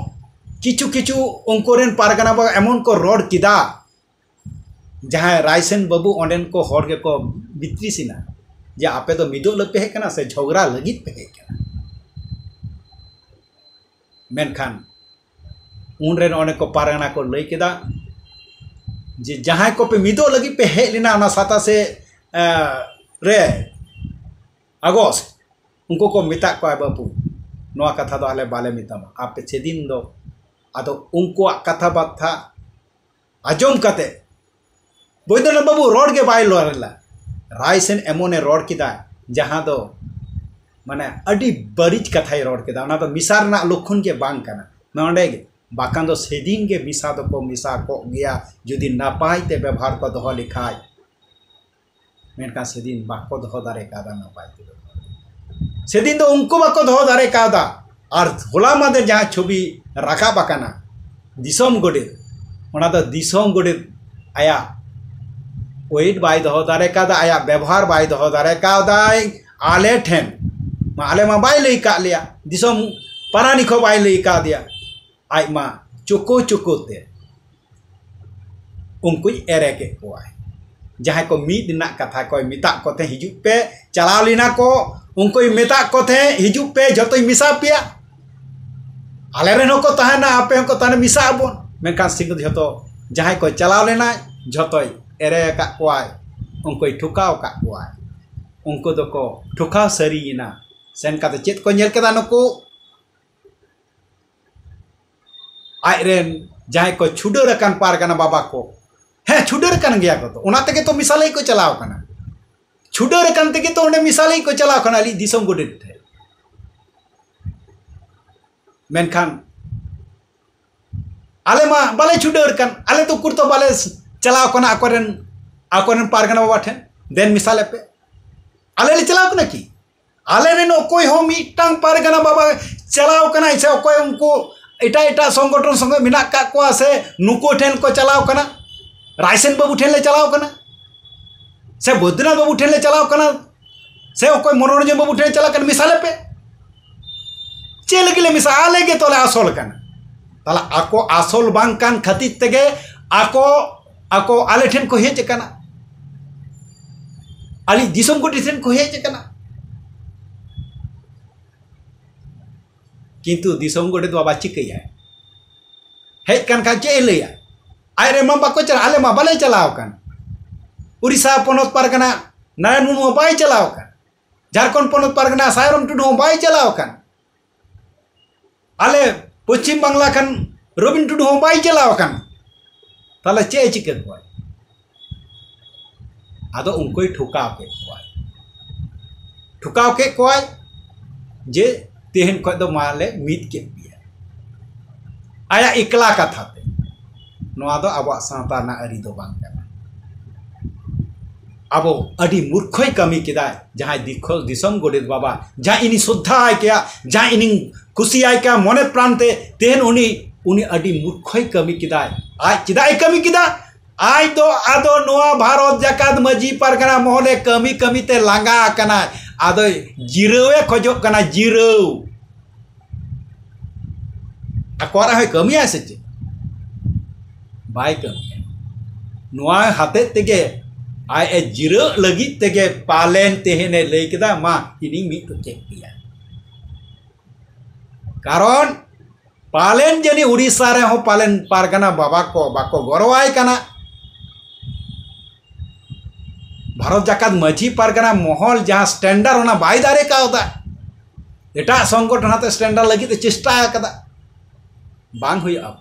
ᱠᱤᱪᱷᱩ ᱠᱤᱪᱷᱩ ᱩᱱᱠᱩ ᱨᱮᱱ ᱯᱟᱨᱜᱟᱱᱟ ᱵᱟᱵᱟ ᱮᱢᱚᱱ ᱠᱚ ᱨᱚᱲ ᱠᱮᱫᱟ, ᱡᱟᱦᱟᱸᱭ ᱨᱟᱭᱥᱮᱱ ᱵᱟᱹᱵᱩ ᱚᱸᱰᱮᱱ ᱠᱚ ᱦᱚᱲ ᱜᱮᱠᱚ ᱵᱤᱛᱨᱤᱥ ᱮᱱᱟ ᱡᱮ ᱟᱯᱮ ᱫᱚ ᱢᱤᱫᱚᱜ ᱞᱟᱹᱜᱤᱫ ᱯᱮ ᱦᱮᱡ ᱠᱟᱱᱟ ᱥᱮ ᱡᱷᱚᱜᱽᱲᱟ ᱞᱟᱹᱜᱤᱫ ᱯᱮ ᱦᱮᱡ ᱠᱟᱱᱟ? ᱢᱮᱱᱠᱷᱟᱱ ᱩᱱᱨᱮᱱ ᱚᱸᱰᱮ ᱠᱚ ᱯᱟᱨᱜᱟᱱᱟ ᱠᱚ ᱞᱟᱹᱭ ᱠᱮᱫᱟ ᱡᱮ ᱡᱟᱦᱟᱸᱭ ᱠᱚᱯᱮ ᱢᱤᱫᱚᱜ ᱞᱟᱹᱜᱤᱫ ᱯᱮ ᱦᱮᱡ ᱞᱮᱱᱟ ᱚᱱᱟ ᱥᱟᱛᱟᱥᱮ, ᱮ, ᱨᱮ ᱟᱜᱚᱥᱴ, ᱩᱱᱠᱩ ᱠᱚ ᱢᱮᱛᱟᱜ ᱠᱚᱣᱟ, "ᱵᱟᱹᱵᱩ, ᱱᱚᱣᱟ ᱠᱟᱛᱷᱟ ᱫᱚ ᱟᱞᱮ ᱵᱟᱞᱮ ᱢᱮᱛᱟᱢᱟ, ᱟᱯᱮ ᱥᱮᱫᱤᱱ ᱫᱚ", ᱟᱫᱚ ᱩᱱᱠᱩᱣᱟᱜ ᱠᱟᱛᱷᱟ ᱵᱟᱨᱛᱟ ᱟᱸᱡᱚᱢ ᱠᱟᱛᱮ ᱵᱳᱭᱫᱚᱱᱟᱛᱷ ᱵᱟᱹᱵᱩ ᱨᱚᱲ ᱜᱮ ᱵᱟᱭ ᱨᱚᱲ ᱞᱮᱫᱟ᱾ ᱨᱟᱭᱥᱮᱱ ᱮᱢᱚᱱᱮ ᱨᱚᱲ ᱠᱮᱫᱟ, ᱡᱟᱦᱟᱸ ᱫᱚ ᱢᱟᱱᱮ ᱟᱹᱰᱤ ᱵᱟᱹᱲᱤᱡ ᱠᱟᱛᱷᱟᱭ ᱨᱚᱲ ᱠᱮᱫᱟ᱾ ᱚᱱᱟ ᱫᱚ ᱢᱮᱥᱟ ᱨᱮᱱᱟᱜ ᱞᱚᱠᱠᱷᱚᱱ ᱜᱮ ᱵᱟᱝ ᱠᱟᱱᱟ᱾ ᱱᱚᱰᱮ ᱜᱮ, ᱵᱟᱠᱷᱟᱱ ᱫᱚ ᱥᱮᱫᱤᱱ ᱜᱮ ᱢᱮᱥᱟ ᱫᱚᱠᱚ ᱢᱮᱥᱟ ᱠᱚᱜ ᱜᱮᱭᱟ, ᱡᱩᱫᱤ ᱱᱟᱯᱟᱭ ᱛᱮ ᱵᱮᱵᱚᱦᱟᱨ ᱠᱚ ᱫᱚᱦᱚ ᱞᱮᱠᱷᱟᱡ᱾ ᱢᱮᱱᱠᱷᱟᱱ ᱥᱮᱫᱤᱱ ᱵᱟᱠᱚ ᱫᱚᱦᱚ ᱫᱟᱲᱮ ᱠᱟᱣᱫᱟ ᱱᱟᱯᱟᱭ ᱛᱮᱫᱚ᱾ ᱥᱮᱫᱤᱱ ᱫᱚ ᱩᱱᱠᱩ ᱵᱟᱠᱚ ᱫᱚᱦᱚ ᱫᱟᱲᱮ ᱠᱟᱣᱫᱟ᱾ ᱟᱨ ᱦᱚᱞᱟ ᱢᱟᱫᱷᱮᱨ ᱡᱟᱦᱟᱸ ᱪᱷᱚᱵᱤ ᱨᱟᱠᱟᱵ ᱟᱠᱟᱱᱟ, ᱫᱤᱥᱚᱢ ᱜᱚᱰᱮᱛ, ᱚᱱᱟ ᱫᱚ ᱫᱤᱥᱚᱢ ᱜᱚᱰᱮᱛ ᱟᱭᱟᱜ weight ᱵᱟᱭ ᱫᱚᱦᱚ ᱫᱟᱲᱮ ᱠᱟᱣᱫᱟ, ᱟᱭᱟᱜ ᱵᱮᱵᱚᱦᱟᱨ ᱵᱟᱭ ᱫᱚᱦᱚ ᱫᱟᱲᱮ ᱠᱟᱣᱫᱟᱭ᱾ ᱟᱞᱮ ᱴᱷᱮᱱ ᱢᱟ, ᱟᱞᱮ ᱢᱟ ᱵᱟᱭ ᱞᱟᱹᱭ ᱠᱟᱜ ᱞᱮᱭᱟ, ᱫᱤᱥᱚᱢ ᱯᱟᱨᱟᱱᱤᱠ ᱦᱚᱸ ᱵᱟᱭ ᱞᱟᱹᱭ ᱠᱟᱣᱫᱮᱭᱟ᱾ ᱟᱡ ᱢᱟ ᱪᱳᱠᱳ ᱪᱳᱠᱳ ᱛᱮ ᱩᱱᱠᱩᱭ ᱮᱲᱮ ᱠᱮᱫ ᱠᱚᱣᱟᱭ᱾ ᱡᱟᱦᱟᱸᱭ ᱠᱚ ᱢᱤᱫ ᱨᱮᱱᱟᱜ ᱠᱟᱛᱷᱟ ᱠᱚᱭ ᱢᱮᱛᱟᱜ ᱠᱚ ᱛᱟᱦᱮᱸ, ᱦᱤᱡᱩᱜ ᱯᱮ, ᱪᱟᱞᱟᱣ ᱞᱮᱱᱟ ᱠᱚ, ᱩᱱᱠᱩᱭ ᱢᱮᱛᱟᱜ ᱠᱚ ᱛᱟᱦᱮᱸ, ᱦᱤᱡᱩᱜ ᱯᱮ, ᱡᱷᱚᱛᱚᱧ ᱢᱮᱥᱟ ᱯᱮᱭᱟ, ᱟᱞᱮ ᱨᱮᱱ ᱦᱚᱸᱠᱚ ᱛᱟᱦᱮᱱᱟ, ᱟᱯᱮ ᱦᱚᱸᱠᱚ ᱛᱟᱦᱮᱱᱟ, ᱢᱮᱥᱟᱜ ᱟᱵᱚᱱ᱾ ᱢᱮᱱᱠᱷᱟᱱ ᱥᱤᱝ ᱫᱚ ᱡᱷᱚᱛᱚ, ᱡᱟᱦᱟᱸᱭ ᱠᱚ ᱪᱟᱞᱟᱣ ᱞᱮᱱᱟ, ᱡᱷᱚᱛᱚᱭ ᱮᱲᱮ ᱟᱠᱟᱫ ᱠᱚᱣᱟᱭ, ᱩᱱᱠᱩᱭ ᱴᱷᱚᱠᱟᱣ ᱟᱠᱟᱫ ᱠᱚᱣᱟᱭ᱾ ᱩᱱᱠᱩ ᱫᱚᱠᱚ ᱴᱷᱚᱠᱟᱣ ᱥᱟᱹᱨᱤᱭᱮᱱᱟ᱾ ᱥᱮᱱ ᱠᱟᱛᱮ ᱪᱮᱫ ᱠᱚ ᱧᱮᱞ ᱠᱮᱫᱟ ᱱᱩᱠᱩ? ᱟᱡᱨᱮᱱ ᱡᱟᱦᱟᱸᱭ ᱠᱚ ᱪᱷᱩᱰᱟᱹᱨ ᱟᱠᱟᱱ ᱯᱟᱨᱜᱟᱱᱟ ᱵᱟᱵᱟ ᱠᱚ, ᱦᱮᱸ, ᱪᱷᱩᱰᱟᱹᱨ ᱟᱠᱟᱱ ᱜᱮᱭᱟ ᱠᱚ ᱛᱚ, ᱚᱱᱟ ᱛᱮᱜᱮ ᱛᱚ ᱢᱮᱥᱟ ᱞᱟᱹᱜᱤᱫ ᱠᱚ ᱪᱟᱞᱟᱣ ᱠᱟᱱᱟ᱾ ᱪᱷᱩᱰᱟᱹᱨ ᱟᱠᱟᱱ ᱛᱮᱜᱮ ᱛᱚ ᱚᱸᱰᱮ ᱢᱮᱥᱟ ᱞᱟᱹᱜᱤᱫ ᱠᱚ ᱪᱟᱞᱟᱣ ᱠᱟᱱᱟ, ᱟᱞᱮ ᱫᱤᱥᱚᱢ ᱜᱚᱰᱮᱛ ᱴᱷᱮᱱ᱾ ᱢᱮᱱᱠᱷᱟᱱ ᱟᱞᱮ ᱢᱟ ᱵᱟᱞᱮ ᱪᱷᱩᱰᱟᱹᱨ ᱠᱟᱱ, ᱟᱞᱮ ᱫᱚ ᱩᱠᱩᱨ ᱛᱚ ᱵᱟᱞᱮ ᱪᱟᱞᱟᱣ ᱠᱟᱱᱟ ᱟᱠᱚᱨᱮᱱ, ᱟᱠᱚᱨᱮᱱ ᱯᱟᱨᱜᱟᱱᱟ ᱵᱟᱵᱟ ᱴᱷᱮᱱ, ᱫᱮᱱ ᱢᱮᱥᱟ ᱞᱮᱯᱮ᱾ ᱟᱞᱮ ᱞᱮ ᱪᱟᱞᱟᱣ ᱠᱟᱱᱟ ᱠᱤ? ᱟᱞᱮ ᱨᱮᱱ ᱚᱠᱚᱭ ᱦᱚᱸ ᱢᱤᱫᱴᱟᱝ ᱯᱟᱨᱜᱟᱱᱟ ᱵᱟᱵᱟ ᱪᱟᱞᱟᱣ ᱠᱟᱱᱟᱭ ᱥᱮ ᱚᱠᱚᱭ ᱩᱱᱠᱩ ᱮᱴᱟᱜ ᱮᱴᱟᱜ ᱥᱚᱝᱜᱚᱴᱷᱚᱱ ᱥᱚᱸᱜᱮ ᱢᱮᱱᱟᱜ ᱠᱟᱜ ᱠᱚᱣᱟ ᱥᱮ ᱱᱩᱠᱩ ᱴᱷᱮᱱ ᱠᱚ ᱪᱟᱞᱟᱣ ᱠᱟᱱᱟ? ᱨᱟᱭᱥᱮᱱ ᱵᱟᱹᱵᱩ ᱴᱷᱮᱱ ᱞᱮ ᱪᱟᱞᱟᱣ ᱠᱟᱱᱟ ᱥᱮ ᱵᱚᱫᱨᱤᱱᱟᱛᱷ ᱵᱟᱹᱵᱩ ᱴᱷᱮᱱ ᱞᱮ ᱪᱟᱞᱟᱣ ᱠᱟᱱᱟ ᱥᱮ ᱚᱠᱚᱭ ᱢᱚᱱᱳᱨᱚᱧᱡᱚᱱ ᱵᱟᱹᱵᱩ ᱴᱷᱮᱱ ᱞᱮ ᱪᱟᱞᱟᱣ ᱠᱟᱱᱟ? ᱢᱮᱥᱟ ᱞᱮᱯᱮ᱾ ᱪᱮᱫ ᱞᱟᱹᱜᱤᱫ ᱞᱮ ᱢᱮᱥᱟ? ᱟᱞᱮ ᱜᱮ ᱛᱚᱞᱮ ᱟᱥᱚᱞ ᱠᱟᱱᱟ᱾ ᱛᱟᱦᱞᱮ ᱟᱠᱚ ᱟᱥᱚᱞ ᱵᱟᱝ ᱠᱟᱱ ᱠᱷᱟᱹᱛᱤᱨ ᱛᱮᱜᱮ ᱟᱠᱚ, ᱟᱠᱚ ᱟᱞᱮ ᱴᱷᱮᱱ ᱠᱚ ᱦᱮᱡ ᱟᱠᱟᱱᱟ, ᱟᱞᱮ ᱫᱤᱥᱚᱢ ᱜᱚᱰᱮᱛ ᱴᱷᱮᱱ ᱠᱚ ᱦᱮᱡ ᱟᱠᱟᱱᱟ᱾ ᱠᱤᱱᱛᱩ ᱫᱤᱥᱚᱢ ᱜᱚᱰᱮᱛ ᱵᱟᱵᱟ ᱪᱤᱠᱟᱹᱭᱟᱭ? ᱦᱮᱡ ᱠᱟᱱ ᱠᱷᱟᱱ ᱪᱮᱫ ᱮ ᱞᱟᱹᱭᱟ? ᱟᱡ ᱨᱮᱱ ᱢᱟ ᱵᱟᱠᱚ ᱪᱟᱞᱟᱜ, ᱟᱞᱮ ᱢᱟ ᱵᱟᱞᱮ ᱪᱟᱞᱟᱣ ᱟᱠᱟᱱ᱾ ᱩᱲᱤᱥᱥᱟ ᱯᱚᱱᱚᱛ ᱯᱟᱨᱜᱟᱱᱟ ᱱᱟᱨᱟᱭᱚᱱ ᱢᱩᱨᱢᱩ ᱦᱚᱸ ᱵᱟᱭ ᱪᱟᱞᱟᱣ ᱟᱠᱟᱱ᱾ ᱡᱷᱟᱲᱠᱷᱚᱸᱰ ᱯᱚᱱᱚᱛ ᱯᱟᱨᱜᱟᱱᱟ ᱥᱟᱭᱨᱚᱢ ᱴᱩᱰᱩ ᱦᱚᱸ ᱵᱟᱭ ᱪᱟᱞᱟᱣ ᱟᱠᱟᱱ᱾ ᱟᱞᱮ ᱯᱚᱪᱷᱤᱢ ᱵᱟᱝᱞᱟ ᱠᱷᱟᱱ ᱨᱚᱵᱤᱱ ᱴᱩᱰᱩ ᱦᱚᱸ ᱵᱟᱭ ᱪᱟᱞᱟᱣ ᱟᱠᱟᱱ᱾ ᱛᱟᱦᱞᱮ ᱪᱮᱫ ᱮ ᱪᱤᱠᱟᱹ ᱠᱚᱣᱟᱭ? ᱟᱫᱚ ᱩᱱᱠᱩᱭ ᱴᱷᱚᱠᱟᱣ ᱠᱮᱫ ᱠᱚᱣᱟᱭ, ᱴᱷᱚᱠᱟᱣ ᱠᱮᱫ ᱠᱚᱣᱟᱭ ᱡᱮ ᱛᱮᱦᱮᱧ ᱠᱷᱚᱱ ᱫᱚ ᱢᱟ ᱞᱮ ᱢᱤᱫ ᱠᱮᱫ ᱯᱮᱭᱟ, ᱟᱭᱟᱜ ᱮᱠᱞᱟ ᱠᱟᱛᱷᱟ ᱛᱮ᱾ ᱱᱚᱣᱟ ᱫᱚ ᱟᱵᱚᱣᱟᱜ ᱥᱟᱶᱛᱟ ᱨᱮᱱᱟᱜ ᱟᱹᱨᱤ ᱫᱚ ᱵᱟᱝ ᱠᱟᱱᱟ᱾ ᱟᱵᱚ ᱟᱹᱰᱤ ᱢᱩᱨᱠᱷᱚᱭ ᱠᱟᱹᱢᱤ ᱠᱮᱫᱟᱭ᱾ ᱡᱟᱦᱟᱸᱭ ᱫᱤᱠᱷᱚ-, ᱫᱤᱥᱚᱢ ᱜᱚᱰᱮᱛ ᱵᱟᱵᱟ, ᱡᱟᱦᱟᱸᱭ ᱤᱧᱤᱧ ᱥᱨᱚᱫᱷᱟ ᱟᱭ ᱠᱮᱭᱟ, ᱡᱟᱦᱟᱸᱭ ᱤᱧᱤᱧ ᱠᱩᱥᱤᱭᱟᱭ ᱠᱮᱭᱟ ᱢᱚᱱᱮ ᱯᱨᱟᱱ ᱛᱮ, ᱛᱮᱦᱮᱧ ᱩᱱᱤ, ᱩᱱᱤ ᱟᱹᱰᱤ ᱢᱩᱨᱠᱷᱚᱭ ᱠᱟᱹᱢᱤ ᱠᱮᱫᱟᱭ᱾ ᱟᱡ ᱪᱮᱫᱟᱜ ᱮ ᱠᱟᱹᱢᱤ ᱠᱮᱫᱟ? ᱟᱡ ᱫᱚ ᱟᱫᱚ ᱱᱚᱣᱟ ᱵᱷᱟᱨᱚᱛ ᱡᱟᱠᱟᱛ ᱢᱟᱹᱡᱷᱤ ᱯᱟᱨᱜᱟᱱᱟ ᱢᱚᱦᱚᱞᱮ ᱠᱟᱹᱢᱤ ᱠᱟᱹᱢᱤ ᱛᱮ ᱞᱟᱸᱜᱟ ᱟᱠᱟᱱᱟᱭ᱾ ᱟᱫᱚᱭ ᱡᱤᱨᱟᱹᱣ ᱮ ᱠᱷᱚᱡᱚᱜ ᱠᱟᱱᱟ, ᱡᱤᱨᱟᱹᱣ᱾ ᱟᱠᱚᱣᱟᱜ ᱨᱮᱦᱚᱸᱭ ᱠᱟᱹᱢᱤᱭᱟ ᱥᱮ ᱪᱮᱫ? ᱵᱟᱭ ᱠᱟᱹᱢᱤᱭᱟ᱾ ᱱᱚᱣᱟ ᱦᱚᱛᱮᱡ ᱛᱮᱜᱮ ᱟᱡ ᱮ ᱡᱤᱨᱟᱹᱜ ᱞᱟᱹᱜᱤᱫ ᱛᱮᱜᱮ ᱯᱟᱞᱮᱱ ᱛᱮᱦᱮᱧ ᱮ ᱞᱟᱹᱭ ᱠᱮᱫᱟ, "ᱢᱟ, ᱤᱧᱤᱧ ᱢᱤᱫ ᱠᱚ ᱪᱮᱫ ᱯᱮᱭᱟ᱾" ᱠᱟᱨᱚᱱ ᱯᱟᱞᱮᱱ ᱡᱟᱹᱱᱤᱡ ᱩᱲᱤᱥᱥᱟ ᱨᱮᱦᱚᱸ ᱯᱟᱞᱮᱱ ᱯᱟᱨᱜᱟᱱᱟ ᱵᱟᱵᱟ ᱠᱚ ᱵᱟᱠᱚ ᱜᱚᱨᱚᱣᱟᱭ ᱠᱟᱱᱟ᱾ ᱵᱷᱟᱨᱚᱛ ᱡᱟᱠᱟᱛ ᱢᱟᱹᱡᱷᱤ ᱯᱟᱨᱜᱟᱱᱟ ᱢᱚᱦᱚᱞ ᱡᱟᱦᱟᱸ standard, ᱚᱱᱟ ᱵᱟᱭ ᱫᱟᱲᱮ ᱠᱟᱣᱫᱟ᱾ ᱮᱴᱟᱜ ᱥᱚᱝᱜᱚᱴᱷᱚᱱ ᱟᱛᱮ standard ᱞᱟᱹᱜᱤᱫ ᱮ ᱪᱮᱥᱴᱟ ᱟᱠᱟᱫᱟ, ᱵᱟᱝ ᱦᱩᱭᱩᱜᱼᱟ᱾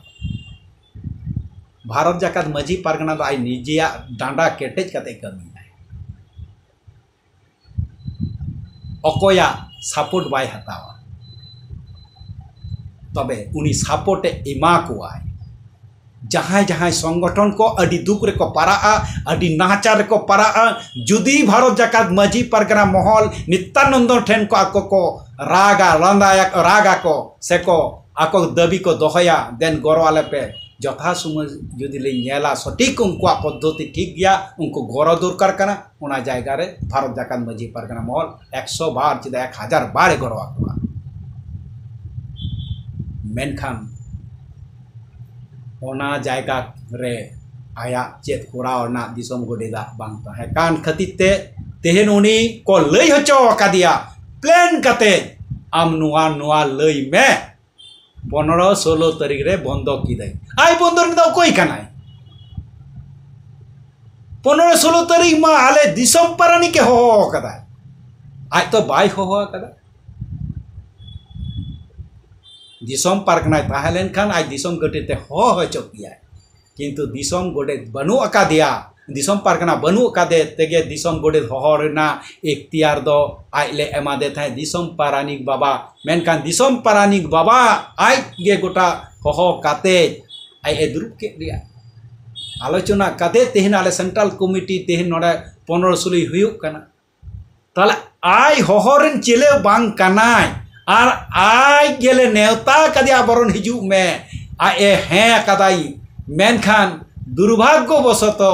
ᱵᱷᱟᱨᱚᱛ ᱡᱟᱠᱟᱛ ᱢᱟᱹᱡᱷᱤ ᱯᱟᱨᱜᱟᱱᱟ ᱫᱚ ᱟᱡ ᱱᱤᱡᱮᱭᱟᱜ ᱰᱟᱸᱰᱟ ᱠᱮᱴᱮᱡ ᱠᱟᱛᱮ ᱠᱟᱹᱢᱤᱭᱟᱭ, ᱚᱠᱚᱭᱟᱜ support ᱵᱟᱭ ᱦᱟᱛᱟᱣᱟ᱾ ᱛᱚᱵᱮ ᱩᱱᱤ support ᱮ ᱮᱢᱟ ᱠᱚᱣᱟᱭ᱾ ᱡᱟᱦᱟᱸᱭ ᱡᱟᱦᱟᱸᱭ ᱥᱚᱝᱜᱚᱴᱷᱚᱱ ᱠᱚ ᱟᱹᱰᱤ ᱫᱩᱠ ᱨᱮᱠᱚ ᱯᱟᱨᱟᱜᱼᱟ, ᱟᱹᱰᱤ ᱱᱟᱦᱟᱪᱟᱨ ᱨᱮᱠᱚ ᱯᱟᱨᱟᱜᱼᱟ, ᱡᱩᱫᱤ ᱵᱷᱟᱨᱚᱛ ᱡᱟᱠᱟᱛ ᱢᱟᱹᱡᱷᱤ ᱯᱟᱨᱜᱟᱱᱟ ᱢᱚᱦᱚᱞ ᱱᱤᱛᱭᱟᱱᱚᱱᱫᱚ ᱴᱷᱮᱱ ᱠᱚ ᱟᱠᱚ ᱠᱚ ᱨᱟᱜᱟ, ᱞᱟᱸᱫᱟᱭᱟ, ᱨᱟᱜᱟ ᱠᱚ ᱥᱮ ᱠᱚ ᱟᱠᱚ ᱫᱟᱹᱵᱤ ᱠᱚ ᱫᱚᱦᱚᱭᱟ, ᱫᱮᱱ ᱜᱚᱲᱚ ᱟᱞᱮ ᱯᱮ᱾ ᱡᱚᱛᱷᱟ ᱥᱚᱢᱚᱭ ᱡᱩᱫᱤ ᱞᱤᱧ ᱧᱮᱞᱟ, ᱥᱚᱴᱷᱤᱠ ᱩᱱᱠᱩᱣᱟᱜ ᱯᱚᱫᱽᱫᱷᱚᱛᱤ ᱴᱷᱤᱠ ᱜᱮᱭᱟ, ᱩᱱᱠᱩ ᱜᱚᱲᱚ ᱫᱚᱨᱠᱟᱨ ᱠᱟᱱᱟ, ᱚᱱᱟ ᱡᱟᱭᱜᱟ ᱨᱮ ᱵᱷᱟᱨᱚᱛ ᱡᱟᱠᱟᱛ ᱢᱟᱹᱡᱷᱤ ᱯᱟᱨᱜᱟᱱᱟ ᱢᱚᱦᱚᱞ ᱮᱠᱥᱚ ᱵᱟᱨ ᱪᱮᱫᱟᱜ ᱮᱠ ᱦᱟᱡᱟᱨ ᱵᱟᱨ ᱮ ᱜᱚᱲᱚ ᱟᱠᱚᱣᱟ᱾ ᱢᱮᱱᱠᱷᱟᱱ ᱚᱱᱟ ᱡᱟᱭᱜᱟ ᱨᱮ ᱟᱭᱟᱜ ᱪᱮᱫ ᱠᱚᱨᱟᱣ ᱨᱮᱱᱟᱜ ᱫᱤᱥᱚᱢ ᱜᱚᱰᱮᱛᱟᱜ ᱵᱟᱝ ᱛᱟᱦᱮᱸ ᱠᱟᱱ ᱠᱷᱟᱹᱛᱤᱨ ᱛᱮ ᱛᱮᱦᱮᱧ ᱩᱱᱤ ᱠᱚ ᱞᱟᱹᱭ ᱦᱚᱪᱚ ᱟᱠᱟᱫᱮᱭᱟ, ᱯᱞᱮᱱ ᱠᱟᱛᱮ, "ᱟᱢ ᱱᱚᱣᱟ, ᱱᱚᱣᱟ ᱞᱟᱹᱭ ᱢᱮ, ᱯᱚᱱᱨᱚ ᱥᱳᱞᱳ ᱛᱟᱹᱨᱤᱠᱷ ᱨᱮ ᱵᱚᱱᱫᱚ ᱠᱤᱫᱟᱹᱧ᱾" ᱟᱡ ᱵᱚᱱᱫᱚ ᱨᱮᱱ ᱫᱚ ᱚᱠᱚᱭ ᱠᱟᱱᱟᱭ? ᱯᱚᱱᱨᱚ ᱥᱳᱞᱳ ᱛᱟᱹᱨᱤᱠᱷ ᱢᱟ ᱟᱞᱮ ᱫᱤᱥᱚᱢ ᱯᱟᱨᱟᱱᱤᱠ ᱮ ᱦᱚᱦᱚ ᱟᱠᱟᱫᱟ, ᱟᱡ ᱛᱚ ᱵᱟᱭ ᱦᱚᱦᱚ ᱟᱠᱟᱫᱟ᱾ ᱫᱤᱥᱚᱢ ᱯᱟᱨᱜᱟᱱᱟᱭ ᱛᱟᱦᱮᱸ ᱞᱮᱱᱠᱷᱟᱱ ᱟᱡ ᱫᱤᱥᱚᱢ ᱜᱚᱰᱮᱛ ᱮ ᱦᱚᱦᱚ ᱦᱚᱪᱚ ᱠᱮᱭᱟᱭ, ᱠᱤᱱᱛᱩ ᱫᱤᱥᱚᱢ ᱜᱚᱰᱮᱛ ᱵᱟᱹᱱᱩᱜ ᱟᱠᱟᱫᱮᱭᱟ, ᱫᱤᱥᱚᱢ ᱯᱟᱨᱜᱟᱱᱟ ᱵᱟᱹᱱᱩᱜ ᱟᱠᱟᱫᱮ ᱛᱮᱜᱮ ᱫᱤᱥᱚᱢ ᱜᱚᱰᱮᱛ ᱦᱚᱦᱚ ᱨᱮᱱᱟᱜ ᱮᱠᱛᱤᱭᱟᱨ ᱫᱚ ᱟᱡ ᱞᱮ ᱮᱢᱟᱫᱮ ᱛᱟᱦᱮᱸᱫ᱾ ᱫᱤᱥᱚᱢ ᱯᱟᱨᱟᱱᱤᱠ ᱵᱟᱵᱟ, ᱢᱮᱱᱠᱷᱟᱱ ᱫᱤᱥᱚᱢ ᱯᱟᱨᱟᱱᱤᱠ ᱵᱟᱵᱟ ᱟᱡ ᱜᱮ ᱜᱚᱴᱟ ᱦᱚᱦᱚ ᱠᱟᱛᱮ ᱟᱡ ᱮ ᱫᱩᱲᱩᱵ ᱠᱮᱫ ᱞᱮᱭᱟ᱾ ᱟᱞᱳᱪᱚᱱᱟ ᱠᱟᱛᱮ ᱛᱮᱦᱮᱧ ᱟᱞᱮ central committee ᱛᱮᱦᱮᱧ ᱱᱚᱰᱮ ᱯᱚᱱᱨᱚ ᱥᱳᱞᱳᱭ ᱦᱩᱭᱩᱜ ᱠᱟᱱᱟ᱾ ᱛᱟᱦᱞᱮ ᱟᱡ ᱦᱚᱦᱚ ᱨᱮᱱ ᱪᱮᱞᱮ ᱵᱟᱝ ᱠᱟᱱᱟᱭ, ᱟᱨ ᱟᱡ ᱜᱮᱞᱮ ᱱᱮᱣᱛᱟ ᱠᱟᱫᱮᱭᱟ, ᱵᱚᱨᱚᱱ ᱦᱤᱡᱩᱜ ᱢᱮ, ᱟᱡ ᱮ ᱦᱮᱸ ᱟᱠᱟᱫᱟᱭ᱾ ᱢᱮᱱᱠᱷᱟᱱ ᱫᱩᱨᱵᱷᱟᱜᱽᱜᱚ ᱵᱚᱥᱚᱛᱚ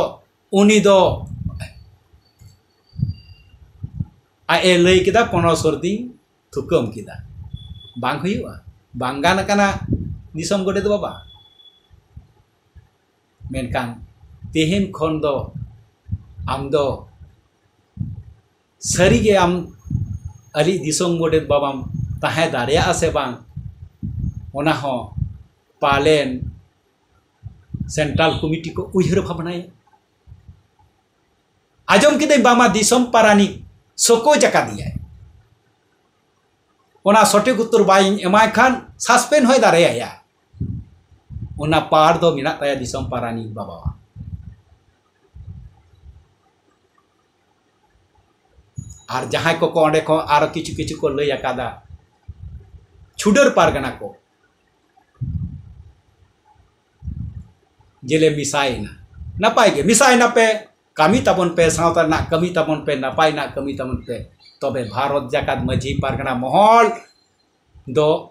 ᱩᱱᱤ ᱫᱚ ᱟᱡ ᱮ ᱞᱟᱹᱭ ᱠᱮᱫᱟ, ᱯᱚᱱᱨᱚ ᱥᱚᱨᱫᱤᱧ ᱛᱷᱩᱠᱟᱹᱢ ᱠᱮᱫᱟ᱾ ᱵᱟᱝ ᱦᱩᱭᱩᱜᱼᱟ, ᱵᱟᱝ ᱜᱟᱱ ᱠᱟᱱᱟ ᱫᱤᱥᱚᱢ ᱜᱚᱰᱮᱛ ᱵᱟᱵᱟ᱾ ᱢᱮᱱᱠᱷᱟᱱ ᱛᱮᱦᱮᱧ ᱠᱷᱚᱱ ᱫᱚ ᱟᱢ ᱫᱚ ᱥᱟᱹᱨᱤᱜᱮ ᱟᱢ ᱟᱞᱮ ᱫᱤᱥᱚᱢ ᱜᱚᱰᱮᱛ ᱵᱟᱵᱟᱢ ᱛᱟᱦᱮᱸ ᱫᱟᱲᱮᱭᱟᱜᱼᱟ ᱥᱮ ᱵᱟᱝ, ᱚᱱᱟ ᱦᱚᱸ ᱯᱟᱞᱮᱱ ᱥᱮᱱᱴᱨᱟᱞ ᱠᱚᱢᱤᱴᱤ ᱠᱚ ᱩᱭᱦᱟᱹᱨ ᱵᱷᱟᱵᱽᱱᱟᱭᱟ᱾ ᱟᱸᱡᱚᱢ ᱠᱤᱫᱟᱹᱧ ᱵᱟᱝᱢᱟ ᱫᱤᱥᱚᱢ ᱯᱟᱨᱟᱱᱤᱠ ᱥᱚᱠᱳᱡ ᱟᱠᱟᱫᱮᱭᱟᱭ᱾ ᱚᱱᱟ ᱥᱚᱴᱷᱤᱠ ᱩᱛᱛᱚᱨ ᱵᱟᱭ ᱮᱢᱟᱭ ᱠᱷᱟᱱ ᱥᱟᱥᱯᱮᱱᱰ ᱦᱚᱸᱭ ᱫᱟᱲᱮᱭᱟᱭᱟ᱾ ᱚᱱᱟ ᱯᱟᱣᱟᱨ ᱫᱚ ᱢᱮᱱᱟᱜ ᱛᱟᱭᱟ ᱫᱤᱥᱚᱢ ᱯᱟᱨᱟᱱᱤᱠ ᱵᱟᱵᱟᱣᱟᱜ᱾ ᱟᱨ ᱡᱟᱦᱟᱸᱭ ᱠᱚᱠᱚ ᱚᱸᱰᱮ ᱠᱷᱚᱱ ᱟᱨᱚ ᱠᱤᱪᱷᱩ ᱠᱤᱪᱷᱩ ᱠᱚ ᱞᱟᱹᱭ ᱟᱠᱟᱫᱟ, ᱪᱷᱩᱰᱟᱹᱨ ᱯᱟᱨᱜᱟᱱᱟ ᱠᱚ ᱡᱮᱞᱮ ᱢᱮᱥᱟᱭᱮᱱᱟ, ᱱᱟᱯᱟᱭ ᱜᱮ ᱢᱮᱥᱟᱭᱮᱱᱟ ᱯᱮ, ᱠᱟᱹᱢᱤ ᱛᱟᱵᱚᱱ ᱯᱮ, ᱥᱟᱶᱛᱟ ᱨᱮᱱᱟᱜ ᱠᱟᱹᱢᱤ ᱛᱟᱵᱚᱱ ᱯᱮ, ᱱᱟᱯᱟᱭ ᱨᱮᱱᱟᱜ ᱠᱟᱹᱢᱤ ᱛᱟᱵᱚᱱ ᱯᱮ᱾ ᱛᱚᱵᱮ ᱵᱷᱟᱨᱚᱛ ᱡᱟᱠᱟᱛ ᱢᱟᱹᱡᱷᱤ ᱯᱟᱨᱜᱟᱱᱟ ᱢᱚᱦᱚᱞ ᱫᱚ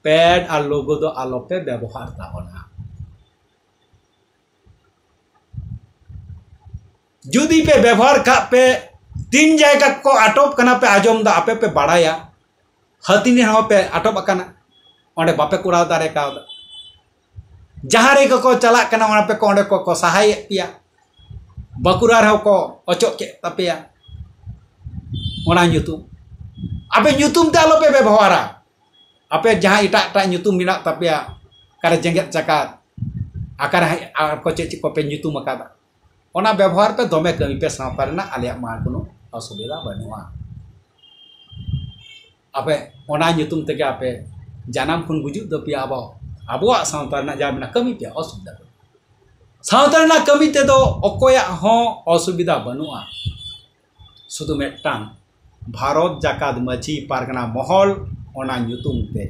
ᱯᱮᱰ ᱟᱨ ᱞᱳᱜᱳ ᱫᱚ ᱟᱞᱚᱯᱮ ᱵᱮᱵᱚᱦᱟᱨ ᱛᱟᱵᱚᱱᱟ᱾ ᱡᱩᱫᱤ ᱯᱮ ᱵᱮᱵᱚᱦᱟᱨ ᱠᱟᱜ ᱯᱮ, ᱛᱤᱱ ᱡᱟᱭᱜᱟ ᱠᱚ ᱟᱴᱚᱠ ᱠᱟᱱᱟ ᱯᱮ ᱟᱸᱡᱚᱢ ᱫᱟ, ᱟᱯᱮ ᱯᱮ ᱵᱟᱲᱟᱭᱟ᱾ ᱦᱟᱹᱛᱤᱱᱤ ᱦᱚᱸ ᱯᱮ ᱟᱴᱚᱠ ᱟᱠᱟᱱᱟ, ᱚᱸᱰᱮ ᱵᱟᱯᱮ ᱠᱚᱨᱟᱣ ᱫᱟᱲᱮ ᱠᱟᱣᱫᱟ᱾ ᱡᱟᱦᱟᱸ ᱨᱮᱜᱮ ᱠᱚ ᱪᱟᱞᱟᱜ ᱠᱟᱱᱟ, ᱚᱸᱰᱮ ᱯᱮ, ᱚᱸᱰᱮ ᱠᱚ, ᱠᱚ ᱥᱟᱦᱟᱭᱮᱫ ᱯᱮᱭᱟ᱾ ᱵᱟᱸᱠᱩᱲᱟ ᱨᱮᱦᱚᱸ ᱠᱚ ᱚᱪᱚᱜ ᱠᱮᱫ ᱛᱟᱯᱮᱭᱟ ᱚᱱᱟ ᱧᱩᱛᱩᱢ᱾ ᱟᱯᱮ ᱧᱩᱛᱩᱢ ᱛᱮ ᱟᱞᱚᱯᱮ ᱵᱮᱵᱚᱦᱟᱨᱟ᱾ ᱟᱯᱮ ᱡᱟᱦᱟᱸ ᱮᱴᱟᱜ ᱮᱴᱟᱜ ᱧᱩᱛᱩᱢ ᱢᱮᱱᱟᱜ ᱛᱟᱯᱮᱭᱟ, ᱚᱠᱟᱨᱮ ᱡᱮᱜᱮᱛ ᱡᱟᱠᱟᱛ, ᱚᱠᱟᱨᱮ ᱟᱨ ᱠᱚ ᱪᱮᱫ ᱪᱮᱫ ᱠᱚᱯᱮ ᱧᱩᱛᱩᱢ ᱟᱠᱟᱫᱟ, ᱚᱱᱟ ᱵᱮᱵᱚᱦᱟᱨ ᱯᱮ, ᱫᱚᱢᱮ ᱠᱟᱹᱢᱤ ᱯᱮ ᱥᱟᱶᱛᱟ ᱨᱮᱱᱟᱜ, ᱟᱞᱮᱭᱟᱜ ᱢᱟ ᱠᱳᱱᱳ ᱚᱥᱩᱵᱤᱫᱷᱟ ᱵᱟᱹᱱᱩᱜᱼᱟ᱾ ᱟᱯᱮ ᱚᱱᱟ ᱧᱩᱛᱩᱢ ᱛᱮᱜᱮ ᱟᱯᱮ ᱡᱟᱱᱟᱢ ᱠᱷᱚᱱ ᱜᱩᱡᱩᱜ ᱫᱷᱟᱹᱵᱤᱡ ᱟᱵᱚ, ᱟᱵᱚᱣᱟᱜ ᱥᱟᱶᱛᱟ ᱨᱮᱱᱟᱜ ᱡᱟᱦᱟᱸ ᱢᱮᱱᱟᱜ ᱠᱟᱹᱢᱤ ᱯᱮ, ᱚᱥᱩᱵᱤᱫᱷᱟ ᱵᱟᱹᱱᱩᱜᱼᱟ᱾ ᱥᱟᱶᱛᱟ ᱨᱮᱱᱟᱜ ᱠᱟᱹᱢᱤ ᱛᱮᱫᱚ ᱚᱠᱚᱭᱟᱜ ᱦᱚᱸ ᱚᱥᱩᱵᱤᱫᱷᱟ ᱵᱟᱹᱱᱩᱜᱼᱟ᱾ ᱥᱩᱫᱷᱩ ᱢᱤᱫᱴᱟᱝ ᱵᱷᱟᱨᱚᱛ ᱡᱟᱠᱟᱛ ᱢᱟᱹᱡᱷᱤ ᱯᱟᱨᱜᱟᱱᱟ ᱢᱚᱦᱚᱞ ᱚᱱᱟ ᱧᱩᱛᱩᱢ ᱛᱮ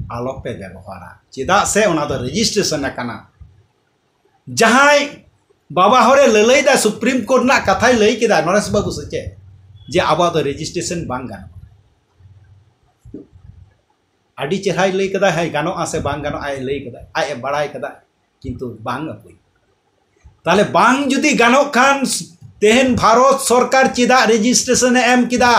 ᱟᱞᱚᱯᱮ ᱵᱮᱵᱚᱦᱟᱨᱟ, ᱪᱮᱫᱟᱜ ᱥᱮ ᱚᱱᱟ ᱫᱚ ᱨᱮᱡᱤᱥᱴᱨᱮᱥᱚᱱ ᱟᱠᱟᱱᱟ᱾ ᱡᱟᱦᱟᱸᱭ ᱵᱟᱵᱟ ᱦᱚᱲᱮ ᱞᱟᱹᱞᱟᱹᱭ ᱫᱟ, ᱥᱩᱯᱨᱤᱢ ᱠᱳᱨᱴ ᱨᱮᱱᱟᱜ ᱠᱟᱛᱷᱟᱭ ᱞᱟᱹᱭ ᱠᱮᱫᱟ ᱱᱚᱨᱮᱥ ᱵᱟᱹᱵᱩ ᱥᱮ ᱪᱮᱫ, ᱡᱮ ᱟᱵᱚᱣᱟᱜ ᱫᱚ ᱨᱮᱡᱤᱥᱴᱨᱮᱥᱚᱱ ᱵᱟᱝ ᱜᱟᱱᱚᱜᱼᱟ᱾ ᱟᱹᱰᱤ ᱪᱮᱦᱨᱟᱭ ᱞᱟᱹᱭ ᱠᱮᱫᱟ, ᱦᱮᱸ ᱜᱟᱱᱚᱜᱼᱟ ᱥᱮ ᱵᱟᱝ ᱜᱟᱱᱚᱜᱼᱟ ᱟᱡ ᱮ ᱞᱟᱹᱭ ᱠᱮᱫᱟ, ᱟᱡ ᱮ ᱵᱟᱲᱟᱭ ᱠᱮᱫᱟ, ᱠᱤᱱᱛᱩ ᱵᱟᱝ ᱟᱹᱜᱩᱭ᱾ ᱛᱟᱦᱞᱮ ᱵᱟᱝ ᱡᱩᱫᱤ ᱜᱟᱱᱚᱜ ᱠᱷᱟᱱ, ᱛᱮᱦᱮᱧ ᱵᱷᱟᱨᱚᱛ ᱥᱚᱨᱠᱟᱨ ᱪᱮᱫᱟᱜ ᱨᱮᱡᱤᱥᱴᱨᱮᱥᱚᱱ ᱮ ᱮᱢ ᱠᱮᱫᱟ?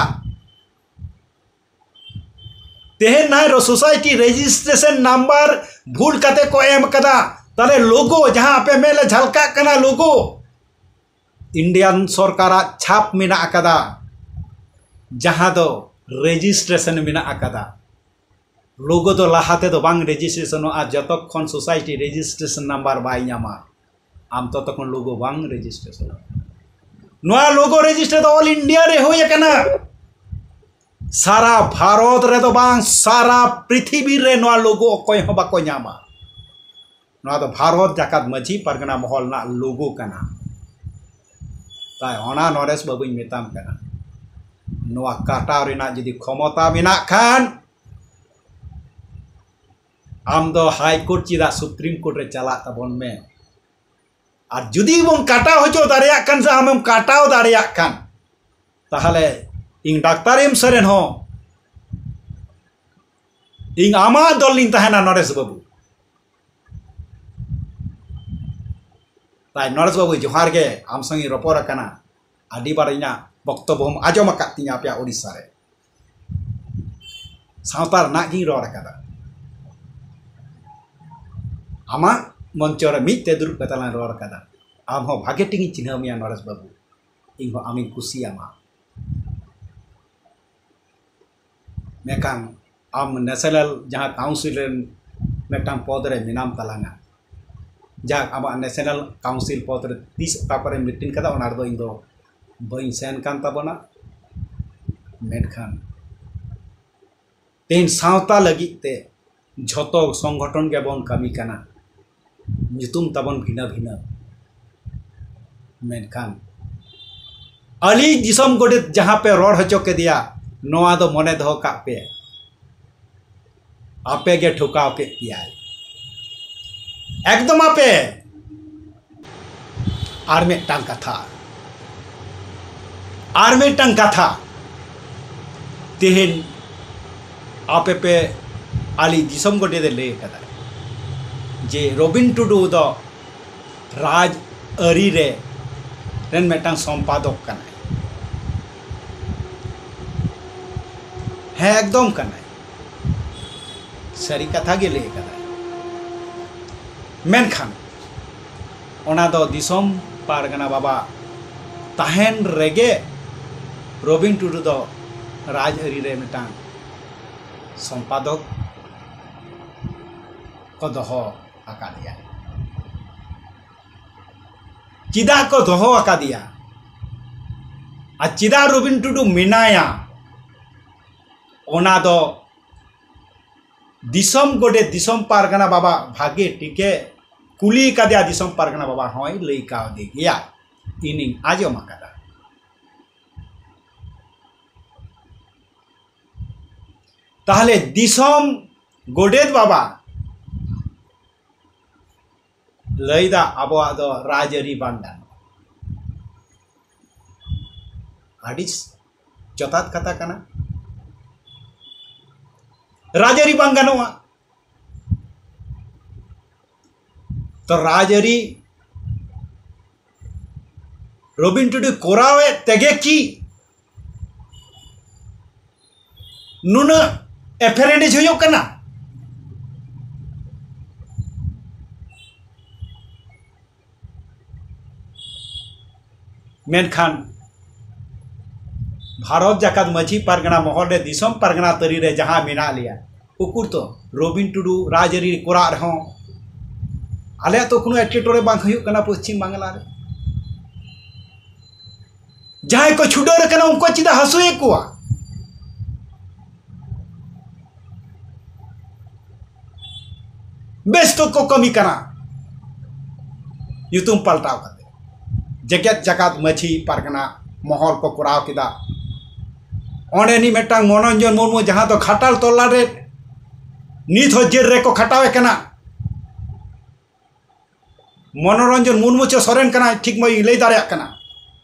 ᱛᱮᱦᱮᱧ ᱱᱟᱭᱨᱚ ᱥᱳᱥᱟᱭᱴᱤ ᱨᱮᱡᱤᱥᱴᱨᱮᱥᱚᱱ ᱱᱟᱢᱵᱟᱨ ᱵᱷᱩᱞ ᱠᱟᱛᱮ ᱠᱚ ᱮᱢ ᱠᱟᱫᱟ᱾ ᱛᱟᱦᱞᱮ ᱞᱳᱜᱳ, ᱡᱟᱦᱟᱸ ᱟᱯᱮ ᱢᱮᱫ ᱞᱮ ᱡᱷᱟᱞᱠᱟᱜ ᱠᱟᱱᱟ ᱞᱳᱜᱳ, ᱤᱱᱰᱤᱭᱟᱱ ᱥᱚᱨᱠᱟᱨᱟᱜ ᱪᱷᱟᱯ ᱢᱮᱱᱟᱜ ᱟᱠᱟᱫᱟ, ᱡᱟᱦᱟᱸ ᱫᱚ ᱨᱮᱡᱤᱥᱴᱨᱮᱥᱚᱱ ᱢᱮᱱᱟᱜ ᱟᱠᱟᱫᱟ᱾ ᱞᱳᱜᱳ ᱫᱚ ᱞᱟᱦᱟ ᱛᱮᱫᱚ ᱵᱟᱝ ᱨᱮᱡᱤᱥᱴᱨᱮᱥᱚᱱᱚᱜᱼᱟ, ᱡᱚᱛᱚᱠᱷᱚᱱ ᱥᱳᱥᱟᱭᱴᱤ ᱨᱮᱡᱤᱥᱴᱨᱮᱥᱚᱱ ᱱᱟᱢᱵᱟᱨ ᱵᱟᱭ ᱧᱟᱢᱟ, ᱟᱢ ᱛᱚᱛᱚᱠᱷᱚᱱ ᱞᱳᱜᱳ ᱵᱟᱝ ᱨᱮᱡᱤᱥᱴᱨᱮᱥᱚᱱᱚᱜᱼᱟ᱾ ᱱᱚᱣᱟ ᱞᱳᱜᱳ ᱨᱮᱡᱤᱥᱴᱟᱨ ᱫᱚ ᱚᱞ ᱤᱱᱰᱤᱭᱟ ᱨᱮ ᱦᱩᱭ ᱟᱠᱟᱱᱟ᱾ ᱥᱟᱨᱟ ᱵᱷᱟᱨᱚᱛ ᱨᱮᱫᱚ ᱵᱟᱝ, ᱥᱟᱨᱟ ᱯᱨᱤᱛᱷᱤᱵᱤ ᱨᱮ ᱱᱚᱣᱟ ᱞᱳᱜᱳ ᱚᱠᱚᱭ ᱦᱚᱸ ᱵᱟᱠᱚ ᱧᱟᱢᱟ᱾ ᱱᱚᱣᱟ ᱫᱚ ᱵᱷᱟᱨᱚᱛ ᱡᱟᱠᱟᱛ ᱢᱟᱹᱡᱷᱤ ᱯᱟᱨᱜᱟᱱᱟ ᱢᱚᱦᱚᱞ ᱨᱮᱱᱟᱜ ᱞᱳᱜᱳ ᱠᱟᱱᱟ᱾ ᱛᱟᱭ ᱚᱱᱟ ᱱᱚᱨᱮᱥ ᱵᱟᱹᱵᱩᱧ ᱢᱮᱛᱟᱢ ᱠᱟᱱᱟ, ᱱᱚᱣᱟ ᱠᱟᱴᱟᱣ ᱨᱮᱱᱟᱜ ᱡᱩᱫᱤ ᱠᱷᱚᱢᱚᱛᱟ ᱢᱮᱱᱟᱜ ᱠᱷᱟᱱ, ᱟᱢ ᱫᱚ ᱦᱟᱭ ᱠᱳᱨᱴ ᱪᱮᱫᱟᱜ ᱥᱩᱯᱨᱤᱢ ᱠᱳᱨᱴ ᱨᱮ ᱪᱟᱞᱟᱜ ᱛᱟᱵᱚᱱ ᱢᱮ᱾ ᱟᱨ ᱡᱩᱫᱤ ᱵᱚᱱ ᱠᱟᱴᱟᱣ ᱦᱚᱪᱚ ᱫᱟᱲᱮᱭᱟᱜ ᱠᱷᱟᱱ ᱥᱮ ᱟᱢᱮᱢ ᱠᱟᱴᱟᱣ ᱫᱟᱲᱮᱭᱟᱜ ᱠᱷᱟᱱ, ᱛᱟᱦᱚᱞᱮ ᱤᱧ ᱰᱟᱠᱛᱟᱨ ᱮᱢ ᱥᱚᱨᱮᱱ ᱦᱚᱸ ᱤᱧ ᱟᱢᱟᱜ ᱫᱚᱞ ᱞᱤᱧ ᱛᱟᱦᱮᱱᱟ ᱱᱚᱨᱮᱥ ᱵᱟᱹᱵᱩ᱾ ᱛᱟᱭ ᱱᱚᱨᱮᱥ ᱵᱟᱹᱵᱩ ᱡᱚᱦᱟᱨ ᱜᱮ, ᱟᱢ ᱥᱚᱸᱜᱮ ᱤᱧ ᱨᱚᱯᱚᱲ ᱟᱠᱟᱱᱟ᱾ ᱟᱹᱰᱤ ᱵᱟᱨ ᱤᱧᱟᱹᱜ ᱵᱚᱠᱛᱚᱵᱵᱚ ᱦᱚᱸᱢ ᱟᱸᱡᱚᱢ ᱟᱠᱟᱫ ᱛᱤᱧᱟ ᱟᱯᱮᱭᱟᱜ ᱳᱰᱤᱥᱟ ᱨᱮ᱾ ᱥᱟᱶᱛᱟ ᱨᱮᱱᱟᱜ ᱜᱤᱧ ᱨᱚᱲ ᱟᱠᱟᱫᱟ᱾ ᱟᱢᱟᱜ ᱢᱚᱧᱪᱚ ᱨᱮ ᱢᱤᱫ ᱛᱮ ᱫᱩᱲᱩᱵ ᱠᱟᱛᱮ ᱞᱟᱝ ᱨᱚᱲ ᱟᱠᱟᱫᱟ᱾ ᱟᱢ ᱦᱚᱸ ᱵᱷᱟᱜᱮ ᱴᱷᱤᱠ ᱤᱧ ᱪᱤᱱᱦᱟᱹᱣ ᱢᱮᱭᱟ ᱱᱚᱨᱮᱥ ᱵᱟᱹᱵᱩ᱾ ᱤᱧ ᱦᱚᱸ ᱟᱢᱤᱧ ᱠᱩᱥᱤᱭᱟᱢᱟ᱾ ᱢᱮᱱᱠᱷᱟᱱ ᱟᱢ ᱱᱮᱥᱱᱟᱞ ᱡᱟᱦᱟᱸ ᱠᱟᱣᱩᱱᱥᱤᱞ ᱨᱮᱱ ᱢᱤᱫᱴᱟᱝ ᱯᱚᱫᱽ ᱨᱮ ᱢᱮᱱᱟᱢ ᱛᱟᱞᱟᱝᱟ᱾ ᱡᱟᱠ, ᱟᱢᱟᱜ ᱱᱮᱥᱱᱟᱞ ᱠᱟᱣᱩᱱᱥᱤᱞ ᱯᱚᱫᱽ ᱨᱮ ᱛᱤᱥ ᱚᱠᱟ ᱠᱚᱨᱮ ᱢᱤᱴᱤᱝ ᱠᱟᱫᱟ, ᱚᱱᱟ ᱨᱮᱫᱚ ᱤᱧ ᱫᱚ ᱵᱟᱹᱧ ᱥᱮᱱ ᱠᱟᱱ ᱛᱟᱵᱚᱱᱟ᱾ ᱢᱮᱱᱠᱷᱟᱱ ᱛᱮᱦᱮᱧ ᱥᱟᱶᱛᱟ ᱞᱟᱹᱜᱤᱫ ᱛᱮ ᱡᱷᱚᱛᱚ ᱥᱚᱝᱜᱚᱴᱷᱚᱱ ᱜᱮᱵᱚᱱ ᱠᱟᱹᱢᱤ ᱠᱟᱱᱟ, ᱧᱩᱛᱩᱢ ᱛᱟᱵᱚᱱ ᱵᱷᱤᱱᱟᱹ ᱵᱷᱤᱱᱟᱹ᱾ ᱢᱮᱱᱠᱷᱟᱱ ᱟᱹᱞᱤᱧ ᱫᱤᱥᱚᱢ ᱜᱚᱰᱮᱛ ᱡᱟᱦᱟᱸ ᱯᱮ ᱨᱚᱲ ᱦᱚᱪᱚ ᱠᱮᱫᱮᱭᱟ, ᱱᱚᱣᱟ ᱫᱚ ᱢᱚᱱᱮ ᱫᱚᱦᱚ ᱠᱟᱜ ᱯᱮ, ᱟᱯᱮ ᱜᱮ ᱴᱷᱚᱠᱟᱣ ᱠᱮᱫ ᱯᱮᱭᱟᱭ᱾ ᱮᱠᱫᱚᱢ ᱟᱯᱮ᱾ ᱟᱨ ᱢᱤᱫᱴᱟᱝ ᱠᱟᱛᱷᱟ, ᱟᱨ ᱢᱤᱫᱴᱟᱝ ᱠᱟᱛᱷᱟ, ᱛᱮᱦᱮᱧ ᱟᱯᱮ ᱯᱮ, ᱟᱞᱮ ᱫᱤᱥᱚᱢ ᱜᱚᱰᱮᱛ ᱮ ᱞᱟᱹᱭ ᱟᱠᱟᱫᱟ ᱡᱮ ᱨᱚᱵᱤᱱ ᱴᱩᱰᱩ ᱫᱚ ᱨᱟᱡᱽ ᱟᱹᱨᱤ ᱨᱮ ᱨᱮᱱ ᱢᱤᱫᱴᱟᱝ ᱥᱚᱢᱯᱟᱫᱚᱠ ᱠᱟᱱᱟᱭ᱾ ᱦᱮᱸ, ᱮᱠᱫᱚᱢ ᱠᱟᱱᱟᱭ, ᱥᱟᱹᱨᱤ ᱠᱟᱛᱷᱟ ᱜᱮ ᱞᱟᱹᱭ ᱟᱠᱟᱫᱟᱭ᱾ ᱢᱮᱱᱠᱷᱟᱱ ᱚᱱᱟ ᱫᱚ ᱫᱤᱥᱚᱢ ᱯᱟᱨᱜᱟᱱᱟ ᱵᱟᱵᱟ ᱛᱟᱦᱮᱱ ᱨᱮᱜᱮ ᱨᱚᱵᱤᱱ ᱴᱩᱰᱩ ᱫᱚ ᱨᱟᱡᱽᱟᱹᱨᱤ ᱨᱮ ᱢᱤᱫᱴᱟᱝ ᱥᱚᱢᱯᱟᱫᱚᱠ ᱠᱚ ᱫᱚᱦᱚ ᱟᱠᱟᱫᱮᱭᱟ᱾ ᱪᱮᱫᱟᱜ ᱠᱚ ᱫᱚᱦᱚ ᱟᱠᱟᱫᱮᱭᱟ ᱟᱨ ᱪᱮᱫᱟᱜ ᱨᱚᱵᱤᱱ ᱴᱩᱰᱩ ᱢᱮᱱᱟᱭᱟ, ᱚᱱᱟ ᱫᱚ ᱫᱤᱥᱚᱢ ᱜᱚᱰᱮᱛ, ᱫᱤᱥᱚᱢ ᱯᱟᱨᱜᱟᱱᱟ ᱵᱟᱵᱟ ᱵᱷᱟᱜᱮ ᱴᱷᱤᱠᱮ ᱠᱩᱞᱤ ᱠᱟᱫᱮᱭᱟ, ᱫᱤᱥᱚᱢ ᱯᱟᱨᱜᱟᱱᱟ ᱵᱟᱵᱟ ᱦᱚᱸᱭ ᱞᱟᱹᱭ ᱠᱟᱣᱫᱮ ᱜᱮᱭᱟ, ᱤᱧᱤᱧ ᱟᱸᱡᱚᱢ ᱟᱠᱟᱫᱟ᱾ ᱛᱟᱦᱞᱮ ᱫᱤᱥᱚᱢ ᱜᱚᱰᱮᱛ ᱵᱟᱵᱟ ᱞᱟᱹᱭᱫᱟ ᱟᱵᱚᱣᱟᱜ ᱫᱚ ᱨᱟᱡᱽᱟᱹᱨᱤ ᱵᱟᱝ ᱜᱟᱱᱚᱜᱼᱟ᱾ ᱟᱹᱰᱤ ᱡᱚᱛᱷᱟᱛ ᱠᱟᱛᱷᱟ ᱠᱟᱱᱟ, ᱨᱟᱡᱽᱟᱹᱨᱤ ᱵᱟᱝ ᱜᱟᱱᱚᱜᱼᱟ᱾ ᱛᱚ ᱨᱟᱡᱽᱟᱹᱨᱤ ᱨᱚᱵᱤᱱ ᱴᱩᱰᱩ ᱠᱚᱨᱟᱣᱮᱫ ᱛᱮᱜᱮ ᱠᱤ ᱱᱩᱱᱟᱹᱜ ᱮᱯᱷᱮᱨᱮᱸᱰᱤᱡᱽ ᱦᱩᱭᱩᱜ ᱠᱟᱱᱟ? ᱢᱮᱱᱠᱷᱟᱱ ᱵᱷᱟᱨᱚᱛ ᱡᱟᱠᱟᱛ ᱢᱟᱹᱡᱷᱤ ᱯᱟᱨᱜᱟᱱᱟ ᱢᱚᱦᱚᱞ ᱨᱮ, ᱫᱤᱥᱚᱢ ᱯᱟᱨᱜᱟᱱᱟ ᱛᱟᱹᱨᱤ ᱨᱮ ᱡᱟᱦᱟᱸ ᱢᱮᱱᱟᱜ ᱞᱮᱭᱟ, ᱩᱠᱩᱨ ᱛᱚ ᱨᱚᱵᱤᱱ ᱴᱩᱰᱩ ᱨᱟᱡᱽᱟᱹᱨᱤ ᱠᱚᱨᱟᱜ ᱨᱮᱦᱚᱸ ᱟᱞᱮᱭᱟᱜ ᱛᱚ ᱠᱳᱱᱳ ᱮᱴᱠᱮᱴᱚᱬᱮ ᱵᱟᱝ ᱦᱩᱭᱩᱜ ᱠᱟᱱᱟ ᱯᱚᱥᱪᱤᱢ ᱵᱟᱝᱞᱟ ᱨᱮ? ᱡᱟᱦᱟᱸᱭ ᱠᱚ ᱪᱷᱩᱰᱟᱹᱨ ᱟᱠᱟᱱᱟ ᱩᱱᱠᱩ ᱪᱮᱫᱟᱜ ᱦᱟᱹᱥᱩᱭᱮᱫ ᱠᱚᱣᱟ? ᱵᱮᱥ ᱛᱚ ᱠᱚ ᱠᱟᱹᱢᱤ ᱠᱟᱱᱟ, ᱧᱩᱛᱩᱢ ᱯᱟᱞᱴᱟᱣ ᱠᱟᱛᱮ ᱡᱮᱜᱮᱛ ᱡᱟᱠᱟᱛ ᱢᱟᱹᱡᱷᱤ ᱯᱟᱨᱜᱟᱱᱟ ᱢᱚᱦᱚᱞ ᱠᱚ ᱠᱚᱨᱟᱣ ᱠᱮᱫᱟ᱾ ᱚᱸᱰᱮ ᱱᱤᱡ ᱢᱤᱫᱴᱟᱝ ᱢᱚᱱᱚᱨᱚᱧᱡᱚᱱ ᱢᱩᱨᱢᱩ, ᱡᱟᱦᱟᱸ ᱫᱚ ᱜᱷᱟᱴᱟᱞ ᱛᱚᱞᱟ ᱨᱮ ᱱᱤᱛ ᱦᱚᱸ ᱡᱮᱞ ᱨᱮᱠᱚ ᱠᱷᱟᱴᱟᱣᱮ ᱠᱟᱱᱟ, ᱢᱚᱱᱳᱨᱚᱧᱡᱚᱱ ᱢᱩᱨᱢᱩ ᱪᱮ ᱥᱚᱨᱮᱱ ᱠᱟᱱᱟᱭ, ᱴᱷᱤᱠ ᱵᱟᱹᱧ ᱞᱟᱹᱭ ᱫᱟᱲᱮᱭᱟᱜ ᱠᱟᱱᱟ᱾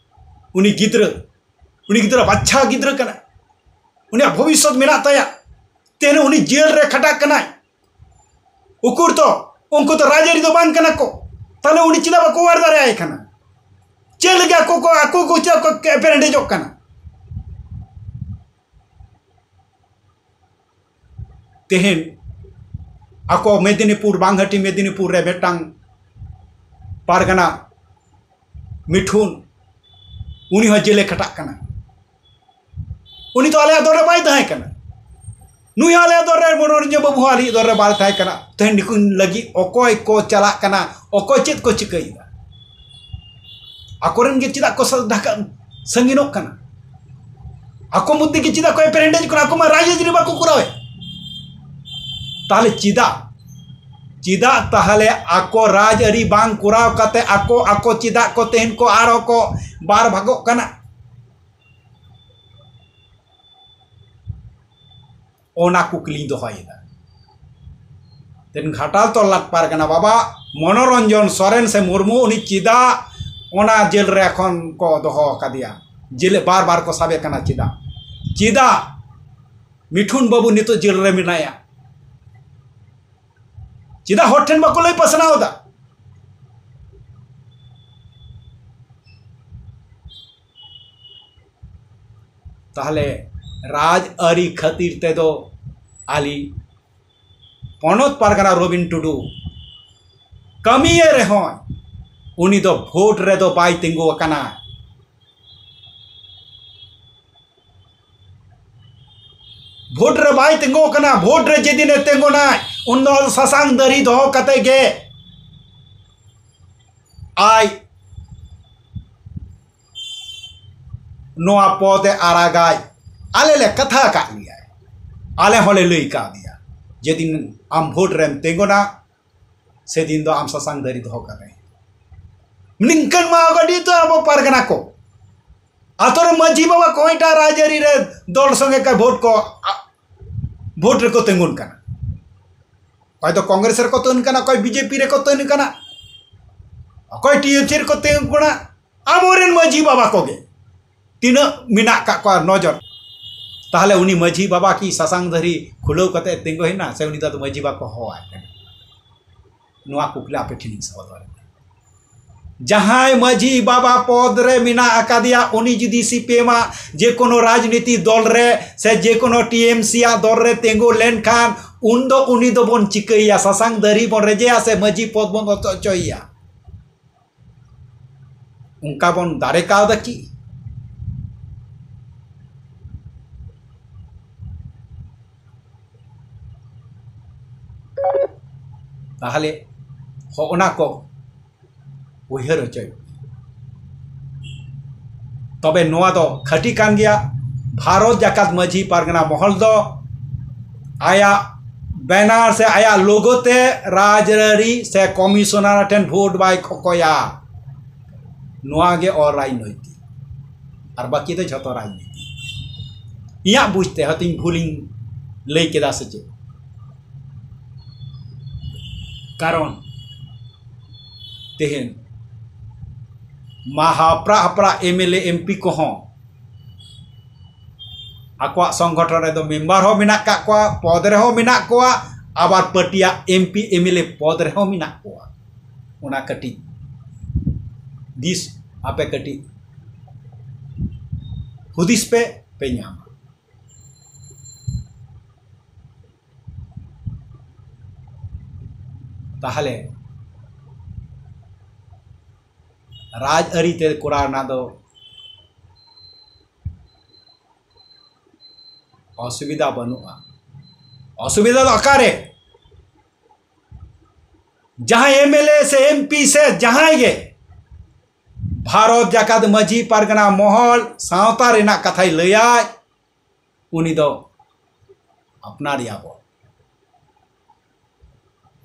ᱩᱱᱤ ᱜᱤᱫᱽᱨᱟᱹ, ᱩᱱᱤ ᱜᱤᱫᱽᱨᱟᱹ ᱵᱟᱪᱪᱷᱟ ᱜᱤᱫᱽᱨᱟᱹ ᱠᱟᱱᱟᱭ, ᱩᱱᱤᱭᱟᱜ ᱵᱷᱚᱵᱤᱥᱥᱚᱛ ᱢᱮᱱᱟᱜ ᱛᱟᱭᱟ᱾ ᱛᱮᱦᱮᱧ ᱩᱱᱤ ᱡᱮᱞ ᱨᱮ ᱠᱷᱟᱴᱟᱜ ᱠᱟᱱᱟᱭ᱾ ᱩᱠᱩᱨ ᱛᱚ ᱩᱱᱠᱩ ᱫᱚ ᱨᱟᱡᱽᱟᱹᱨᱤ ᱫᱚ ᱵᱟᱝ ᱠᱟᱱᱟ ᱠᱚ, ᱛᱟᱦᱞᱮ ᱩᱱᱤ ᱪᱮᱫᱟᱜ ᱵᱟᱠᱚ ᱚᱣᱟᱨ ᱫᱟᱲᱮᱭᱟᱭ ᱠᱟᱱᱟ? ᱪᱮᱫ ᱞᱟᱹᱜᱤᱫ ᱟᱠᱚ ᱠᱚ, ᱟᱠᱚ ᱠᱚ ᱪᱮᱫᱟᱜ ᱠᱚ ᱮᱯᱮᱨᱦᱮᱸᱰᱮᱡᱚᱜ ᱠᱟᱱᱟ? ᱛᱮᱦᱮᱧ ᱟᱠᱚ ᱢᱮᱫᱤᱱᱤᱯᱩᱨ, ᱵᱟᱝᱦᱟᱴᱤ ᱢᱮᱫᱤᱱᱤᱯᱩᱨ ᱨᱮ ᱢᱤᱫᱴᱟᱝ ᱯᱟᱨᱜᱟᱱᱟ ᱢᱤᱴᱷᱩᱱ, ᱩᱱᱤ ᱦᱚᱸ ᱡᱮᱞᱮ ᱠᱷᱟᱴᱟᱜ ᱠᱟᱱᱟ᱾ ᱩᱱᱤ ᱫᱚ ᱟᱞᱮᱭᱟᱜ ᱫᱚᱞ ᱨᱮ ᱵᱟᱭ ᱛᱟᱦᱮᱸ ᱠᱟᱱᱟ᱾ ᱱᱩᱭ ᱦᱚᱸ ᱟᱞᱮᱭᱟᱜ ᱫᱚᱞ ᱨᱮ, ᱢᱚᱱᱳᱨᱚᱧᱡᱚᱱ ᱵᱟᱹᱵᱩ ᱦᱚᱸ ᱟᱞᱮᱭᱟᱜ ᱫᱚᱞ ᱨᱮ ᱵᱟᱭ ᱛᱟᱦᱮᱸ ᱠᱟᱱᱟ᱾ ᱛᱮᱦᱮᱧ ᱱᱩᱠᱤᱱ ᱞᱟᱹᱜᱤᱫ ᱚᱠᱚᱭ ᱠᱚ ᱪᱟᱞᱟᱜ ᱠᱟᱱᱟ, ᱚᱠᱚᱭ ᱪᱮᱫ ᱠᱚ ᱪᱤᱠᱟᱹᱭᱮᱫᱟ? ᱟᱠᱚᱨᱮᱱ ᱜᱮ ᱪᱮᱫᱟᱜ ᱠᱚ ᱥᱟ-, ᱰᱷᱟᱠᱟ-, ᱥᱟᱺᱜᱤᱧᱚᱜ ᱠᱟᱱᱟ? ᱟᱠᱚ ᱢᱚᱫᱽᱫᱷᱮ ᱜᱮ ᱪᱮᱫᱟᱜ ᱠᱚ ᱮᱯᱮᱨᱦᱮᱸᱰᱮᱡ ᱠᱟᱱᱟ? ᱟᱠᱚ ᱢᱟ ᱨᱟᱡᱽᱟᱹᱨᱤ ᱵᱟᱠᱚ ᱠᱚᱨᱟᱣᱮᱫ᱾ ᱛᱟᱦᱞᱮ ᱪᱮᱫᱟᱜ, ᱪᱮᱫᱟᱜ ᱛᱟᱦᱞᱮ ᱟᱠᱚ ᱨᱟᱡᱽᱟᱹᱨᱤ ᱵᱟᱝ ᱠᱚᱨᱟᱣ ᱠᱟᱛᱮ ᱟᱠᱚ, ᱟᱠᱚ ᱪᱮᱫᱟᱜ ᱠᱚ ᱛᱮᱦᱮᱧ ᱠᱚ ᱟᱨᱦᱚᱸ ᱠᱚ ᱵᱟᱨ ᱵᱷᱟᱜᱚᱜ ᱠᱟᱱᱟ? ᱚᱱᱟ ᱠᱩᱠᱞᱤᱧ ᱫᱚᱦᱚᱭᱮᱫᱟ᱾ ᱛᱮᱦᱮᱧ ᱜᱷᱟᱴᱟᱞ ᱛᱚᱞᱞᱟᱴ ᱯᱟᱨᱜᱟᱱᱟ ᱵᱟᱵᱟ ᱢᱚᱱᱳᱨᱚᱧᱡᱚᱱ ᱥᱚᱨᱮᱱ ᱥᱮ ᱢᱩᱨᱢᱩ, ᱩᱱᱤ ᱪᱮᱫᱟᱜ ᱚᱱᱟ ᱡᱮᱞ ᱨᱮ ᱮᱠᱷᱚᱱ ᱠᱚ ᱫᱚᱦᱚ ᱟᱠᱟᱫᱮᱭᱟ? ᱡᱮᱞ ᱵᱟᱨ ᱵᱟᱨ ᱠᱚ ᱥᱟᱵᱮ ᱠᱟᱱᱟ ᱪᱮᱫᱟᱜ? ᱪᱮᱫᱟᱜ ᱢᱤᱴᱷᱩᱱ ᱵᱟᱹᱵᱩ ᱱᱤᱛᱚᱜ ᱡᱮᱞ ᱨᱮ ᱢᱮᱱᱟᱭᱟ? ᱪᱮᱫᱟᱜ ᱦᱚᱲ ᱴᱷᱮᱱ ᱵᱟᱠᱚ ᱞᱟᱹᱭ ᱯᱟᱥᱱᱟᱣ ᱮᱫᱟ? ᱛᱟᱦᱞᱮ ᱨᱟᱡᱽᱟᱹᱨᱤ ᱠᱷᱟᱹᱛᱤᱨ ᱛᱮᱫᱚ ᱟᱞᱤ ᱯᱚᱱᱚᱛ ᱯᱟᱨᱜᱟᱱᱟ ᱨᱚᱵᱤᱱ ᱴᱩᱰᱩ ᱠᱟᱹᱢᱤᱭᱮ ᱨᱮᱦᱚᱸ ᱩᱱᱤ ᱫᱚ ᱵᱷᱳᱴ ᱨᱮᱫᱚ ᱵᱟᱭ ᱛᱤᱸᱜᱩ ᱟᱠᱟᱱᱟ᱾ ᱵᱷᱳᱴ ᱨᱮ ᱵᱟᱭ ᱛᱤᱸᱜᱩ ᱟᱠᱟᱱᱟ᱾ ᱵᱷᱳᱴ ᱨᱮ ᱡᱮᱫᱤᱱᱮ ᱛᱤᱸᱜᱩᱱᱟᱭ, ᱩᱱ ᱫᱚ ᱥᱟᱥᱟᱝ ᱫᱟᱹᱨᱤ ᱫᱚᱦᱚ ᱠᱟᱛᱮ ᱜᱮ ᱟᱡ ᱱᱚᱣᱟ ᱯᱚᱫᱮ ᱟᱲᱟᱜᱟᱭ᱾ ᱟᱞᱮ ᱞᱮ ᱠᱟᱛᱷᱟ ᱟᱠᱟᱫ ᱜᱮᱭᱟ, ᱟᱞᱮ ᱦᱚᱸᱞᱮ ᱞᱟᱹᱭ ᱠᱟᱣᱫᱮᱭᱟ, ᱡᱮᱫᱤᱱ ᱟᱢ ᱵᱷᱳᱴ ᱨᱮᱢ ᱛᱤᱸᱜᱩᱱᱟ, ᱥᱮᱫᱤᱱ ᱫᱚ ᱟᱢ ᱥᱟᱥᱟᱝ ᱫᱟᱹᱨᱤ ᱫᱚᱦᱚ ᱠᱟᱜ ᱢᱮ᱾ ᱱᱤᱝᱠᱟᱹᱱ ᱢᱟ ᱜᱟᱹᱰᱤ ᱫᱚ ᱟᱵᱚ ᱯᱟᱨᱜᱟᱱᱟ ᱠᱚ, ᱟᱛᱳ ᱨᱮ ᱢᱟᱹᱡᱷᱤ ᱵᱟᱵᱟ ᱠᱚᱭᱴᱟ ᱨᱟᱡᱽᱟᱹᱨᱤ ᱨᱮ ᱫᱚᱞ ᱥᱚᱸᱜᱮ ᱠᱚ ᱵᱷᱳᱴ ᱠᱚ, ᱟ, ᱵᱷᱳᱴ ᱨᱮᱠᱚ ᱛᱤᱸᱜᱩᱱ ᱠᱟᱱᱟ᱾ ᱚᱠᱚᱭ ᱫᱚ ᱠᱚᱝᱜᱨᱮᱥ ᱨᱮᱠᱚ ᱛᱤᱸᱜᱩᱱ ᱠᱟᱱᱟ, ᱚᱠᱚᱭ ᱵᱤᱡᱮᱯᱤ ᱨᱮᱠᱚ ᱛᱤᱸᱜᱩᱱ ᱠᱟᱱᱟ᱾ ᱚᱠᱚᱭ ᱴᱤ ᱮᱢ ᱥᱤ ᱨᱮᱠᱚ ᱛᱤᱸᱜᱩ ᱠᱟᱱᱟ? ᱟᱵᱚᱨᱮᱱ ᱢᱟᱹᱡᱷᱤ ᱵᱟᱵᱟ ᱠᱚᱜᱮ᱾ ᱛᱤᱱᱟᱹᱜ ᱢᱮᱱᱟᱜ ᱠᱟᱜ ᱠᱚᱣᱟ ᱱᱚᱡᱚᱨ? ᱛᱟᱦᱚᱞᱮ ᱩᱱᱤ ᱢᱟᱹᱡᱷᱤ ᱵᱟᱵᱟ ᱠᱤ ᱥᱟᱥᱟᱝ ᱫᱟᱹᱲᱦᱤ ᱠᱷᱩᱞᱟᱹᱣ ᱠᱟᱛᱮ ᱛᱤᱸᱜᱩ ᱦᱮᱱᱟ, ᱥᱮ ᱩᱱᱤ ᱫᱚ ᱟᱫᱚ ᱢᱟᱹᱡᱷᱤ ᱵᱟᱵᱟ ᱠᱚ ᱦᱚᱦᱚᱣᱟᱭ ᱠᱟᱱᱟ? ᱱᱚᱣᱟ ᱠᱩᱠᱞᱤ ᱟᱯᱮ ᱴᱷᱮᱱᱤᱧ ᱥᱚᱫᱚᱨ ᱮᱫᱟ᱾ ᱡᱟᱦᱟᱸᱭ ᱢᱟᱹᱡᱷᱤ ᱵᱟᱵᱟ ᱯᱚᱫᱽ ᱨᱮ ᱢᱮᱱᱟᱜ ᱟᱠᱟᱫᱮᱭᱟ, ᱩᱱᱤ ᱡᱩᱫᱤ ᱥᱤ ᱯᱤ ᱮᱢ ᱟᱜ ᱡᱮᱠᱳᱱᱳ ᱨᱟᱡᱽᱱᱤᱛᱤ ᱫᱚᱞ ᱨᱮ ᱥᱮ ᱡᱮᱠᱳᱱᱳ ᱴᱤ ᱮᱢ ᱥᱤ ᱟᱜ ᱫᱚᱞ ᱨᱮ ᱛᱤᱸᱜᱩ ᱞᱮᱱᱠᱷᱟᱱ, ᱩᱱ ᱫᱚ ᱩᱱᱤ ᱫᱚᱵᱚᱱ ᱪᱤᱠᱟᱹᱭᱮᱭᱟ? ᱥᱟᱥᱟᱝ ᱫᱟᱹᱲᱦᱤ ᱵᱚᱱ ᱨᱮᱡᱮᱭᱟ ᱥᱮ ᱢᱟᱹᱡᱷᱤ ᱯᱚᱫᱽ ᱵᱚᱱ ᱚᱪᱚ ᱦᱚᱪᱚᱭᱮᱭᱟ? ᱚᱱᱠᱟ ᱵᱚᱱ ᱫᱟᱲᱮ ᱠᱟᱣᱫᱟ ᱠᱤ? ᱛᱟᱦᱚᱞᱮ ᱦᱚᱸᱜᱼᱱᱟ ᱠᱚ ᱩᱭᱦᱟᱹᱨ ᱦᱚᱪᱚᱭ᱾ ᱛᱚᱵᱮ ᱱᱚᱣᱟ ᱫᱚ ᱠᱷᱟᱹᱴᱤ ᱠᱟᱱ ᱜᱮᱭᱟ᱾ ᱵᱷᱟᱨᱚᱛ ᱡᱟᱠᱟᱛ ᱢᱟᱹᱡᱷᱤ ᱯᱟᱨᱜᱟᱱᱟ ᱢᱚᱦᱚᱞ ᱫᱚ ᱟᱭᱟᱜ ᱵᱮᱱᱟᱨ ᱥᱮ ᱟᱭᱟᱜ ᱞᱳᱜᱳ ᱛᱮ ᱨᱟᱡᱽᱟᱹᱨᱤ ᱥᱮ ᱠᱚᱢᱤᱥᱚᱱᱟᱨ ᱴᱷᱮᱱ ᱵᱷᱳᱴ ᱵᱟᱭ ᱠᱚᱠᱚᱭᱟ᱾ ᱱᱚᱣᱟ ᱜᱮ ᱚᱨᱟᱡᱽᱱᱳᱭᱛᱤᱠ, ᱟᱨ ᱵᱟᱹᱠᱤ ᱫᱚ ᱡᱷᱚᱛᱚ ᱨᱟᱡᱽᱱᱤᱛᱤ᱾ ᱤᱧᱟᱹᱜ ᱵᱩᱡᱽ ᱛᱮ ᱦᱚᱭᱛᱳᱧ ᱵᱷᱩᱞᱤᱧ ᱞᱟᱹᱭ ᱠᱮᱫᱟ ᱥᱮ ᱪᱮᱫ, ᱠᱟᱨᱚᱱ ᱛᱮᱦᱮᱧ ᱢᱟ ᱦᱟᱯᱲᱟ ᱦᱟᱯᱲᱟ M L A, M P ᱠᱚᱦᱚᱸ ᱟᱠᱚᱣᱟᱜ ᱥᱚᱝᱜᱚᱴᱷᱚᱱ ᱨᱮᱫᱚ ᱢᱮᱢᱵᱟᱨ ᱦᱚᱸ ᱢᱮᱱᱟᱜ ᱠᱟᱜ ᱠᱚᱣᱟ, ᱯᱚᱫᱽ ᱨᱮᱦᱚᱸ ᱢᱮᱱᱟᱜ ᱠᱚᱣᱟ, ᱟᱵᱟᱨ ᱯᱟᱹᱴᱤᱭᱟ M P, M L A ᱯᱚᱫᱽ ᱨᱮᱦᱚᱸ ᱢᱮᱱᱟᱜ ᱠᱚᱣᱟ᱾ ᱚᱱᱟ ᱠᱟᱹᱴᱤᱡ ᱫᱤᱥ ᱟᱯᱮ ᱠᱟᱹᱴᱤᱡ ᱦᱩᱫᱤᱥ ᱯᱮ, ᱯᱮ ᱧᱟᱢᱟ᱾ ᱛᱟᱦᱚᱞᱮ ᱨᱟᱡᱽᱟᱹᱨᱤ ᱛᱮ ᱠᱚᱨᱟᱣ ᱨᱮᱱᱟᱜ ᱫᱚ ᱚᱥᱩᱵᱤᱫᱷᱟ ᱵᱟᱹᱱᱩᱜᱼᱟ᱾ ᱚᱥᱩᱵᱤᱫᱷᱟ ᱫᱚ ᱚᱠᱟᱨᱮ? ᱡᱟᱦᱟᱸᱭ ᱮᱢ ᱮᱞ ᱮ ᱥᱮ ᱮᱢ ᱯᱤ ᱥᱮ ᱡᱟᱦᱟᱸᱭ ᱜᱮ ᱵᱷᱟᱨᱚᱛ ᱡᱟᱠᱟᱛ ᱢᱟᱹᱡᱷᱤ ᱯᱟᱨᱜᱟᱱᱟ ᱢᱚᱦᱚᱞ ᱥᱟᱶᱛᱟ ᱨᱮᱱᱟᱜ ᱠᱟᱛᱷᱟᱭ ᱞᱟᱹᱭᱟᱭ, ᱩᱱᱤ ᱫᱚ ᱟᱯᱱᱟᱨᱮᱭᱟ ᱵᱚᱱ᱾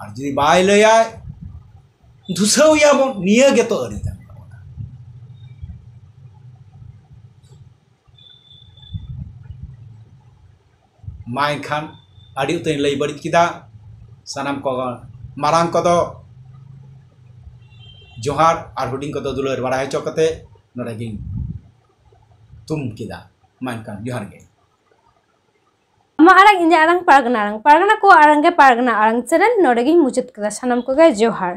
ᱟᱨ ᱡᱩᱫᱤ ᱵᱟᱭ ᱞᱟᱹᱭᱟᱭ, ᱫᱷᱩᱥᱟᱹᱣᱮᱭᱟ ᱵᱚᱱ᱾ ᱱᱤᱭᱟᱹ ᱜᱮᱛᱚ ᱟᱹᱨᱤ ᱠᱟᱱ ᱛᱟᱵᱚᱱᱟ᱾ ᱢᱟ ᱮᱱᱠᱷᱟᱱ ᱟᱹᱰᱤ ᱩᱛᱟᱹᱨᱤᱧ ᱞᱟᱹᱭ ᱵᱟᱹᱲᱤᱡ ᱠᱮᱫᱟ᱾ ᱥᱟᱱᱟᱢ ᱠᱚ ᱢᱟᱨᱟᱝ ᱠᱚᱫᱚ ᱡᱚᱦᱟᱨ ᱟᱨ ᱦᱩᱰᱤᱧ ᱠᱚᱫᱚ ᱫᱩᱞᱟᱹᱲ ᱵᱟᱲᱟᱭ ᱦᱚᱪᱚ ᱠᱟᱛᱮ ᱱᱚᱰᱮ ᱜᱤᱧ ᱛᱷᱩᱢ ᱠᱮᱫᱟ᱾ ᱢᱟ ᱮᱱᱠᱷᱟᱱ ᱡᱚᱦᱟᱨ ᱜᱮ᱾ ᱟᱢᱟᱜ ᱟᱲᱟᱝ, ᱤᱧᱟᱹᱜ ᱟᱲᱟᱝ, ᱯᱟᱨᱜᱟᱱᱟ ᱟᱲᱟᱝ᱾ ᱯᱟᱨᱜᱟᱱᱟ ᱠᱚᱣᱟᱜ ᱟᱲᱟᱝ ᱜᱮ ᱯᱟᱨᱜᱟᱱᱟ ᱟᱲᱟᱝ ᱪᱮᱱᱮᱞ ᱱᱚᱰᱮ ᱜᱤᱧ ᱢᱩᱪᱟᱹᱫ ᱠᱮᱫᱟ᱾ ᱥᱟᱱᱟᱢ ᱠᱚᱜᱮ ᱡᱚᱦᱟᱨ᱾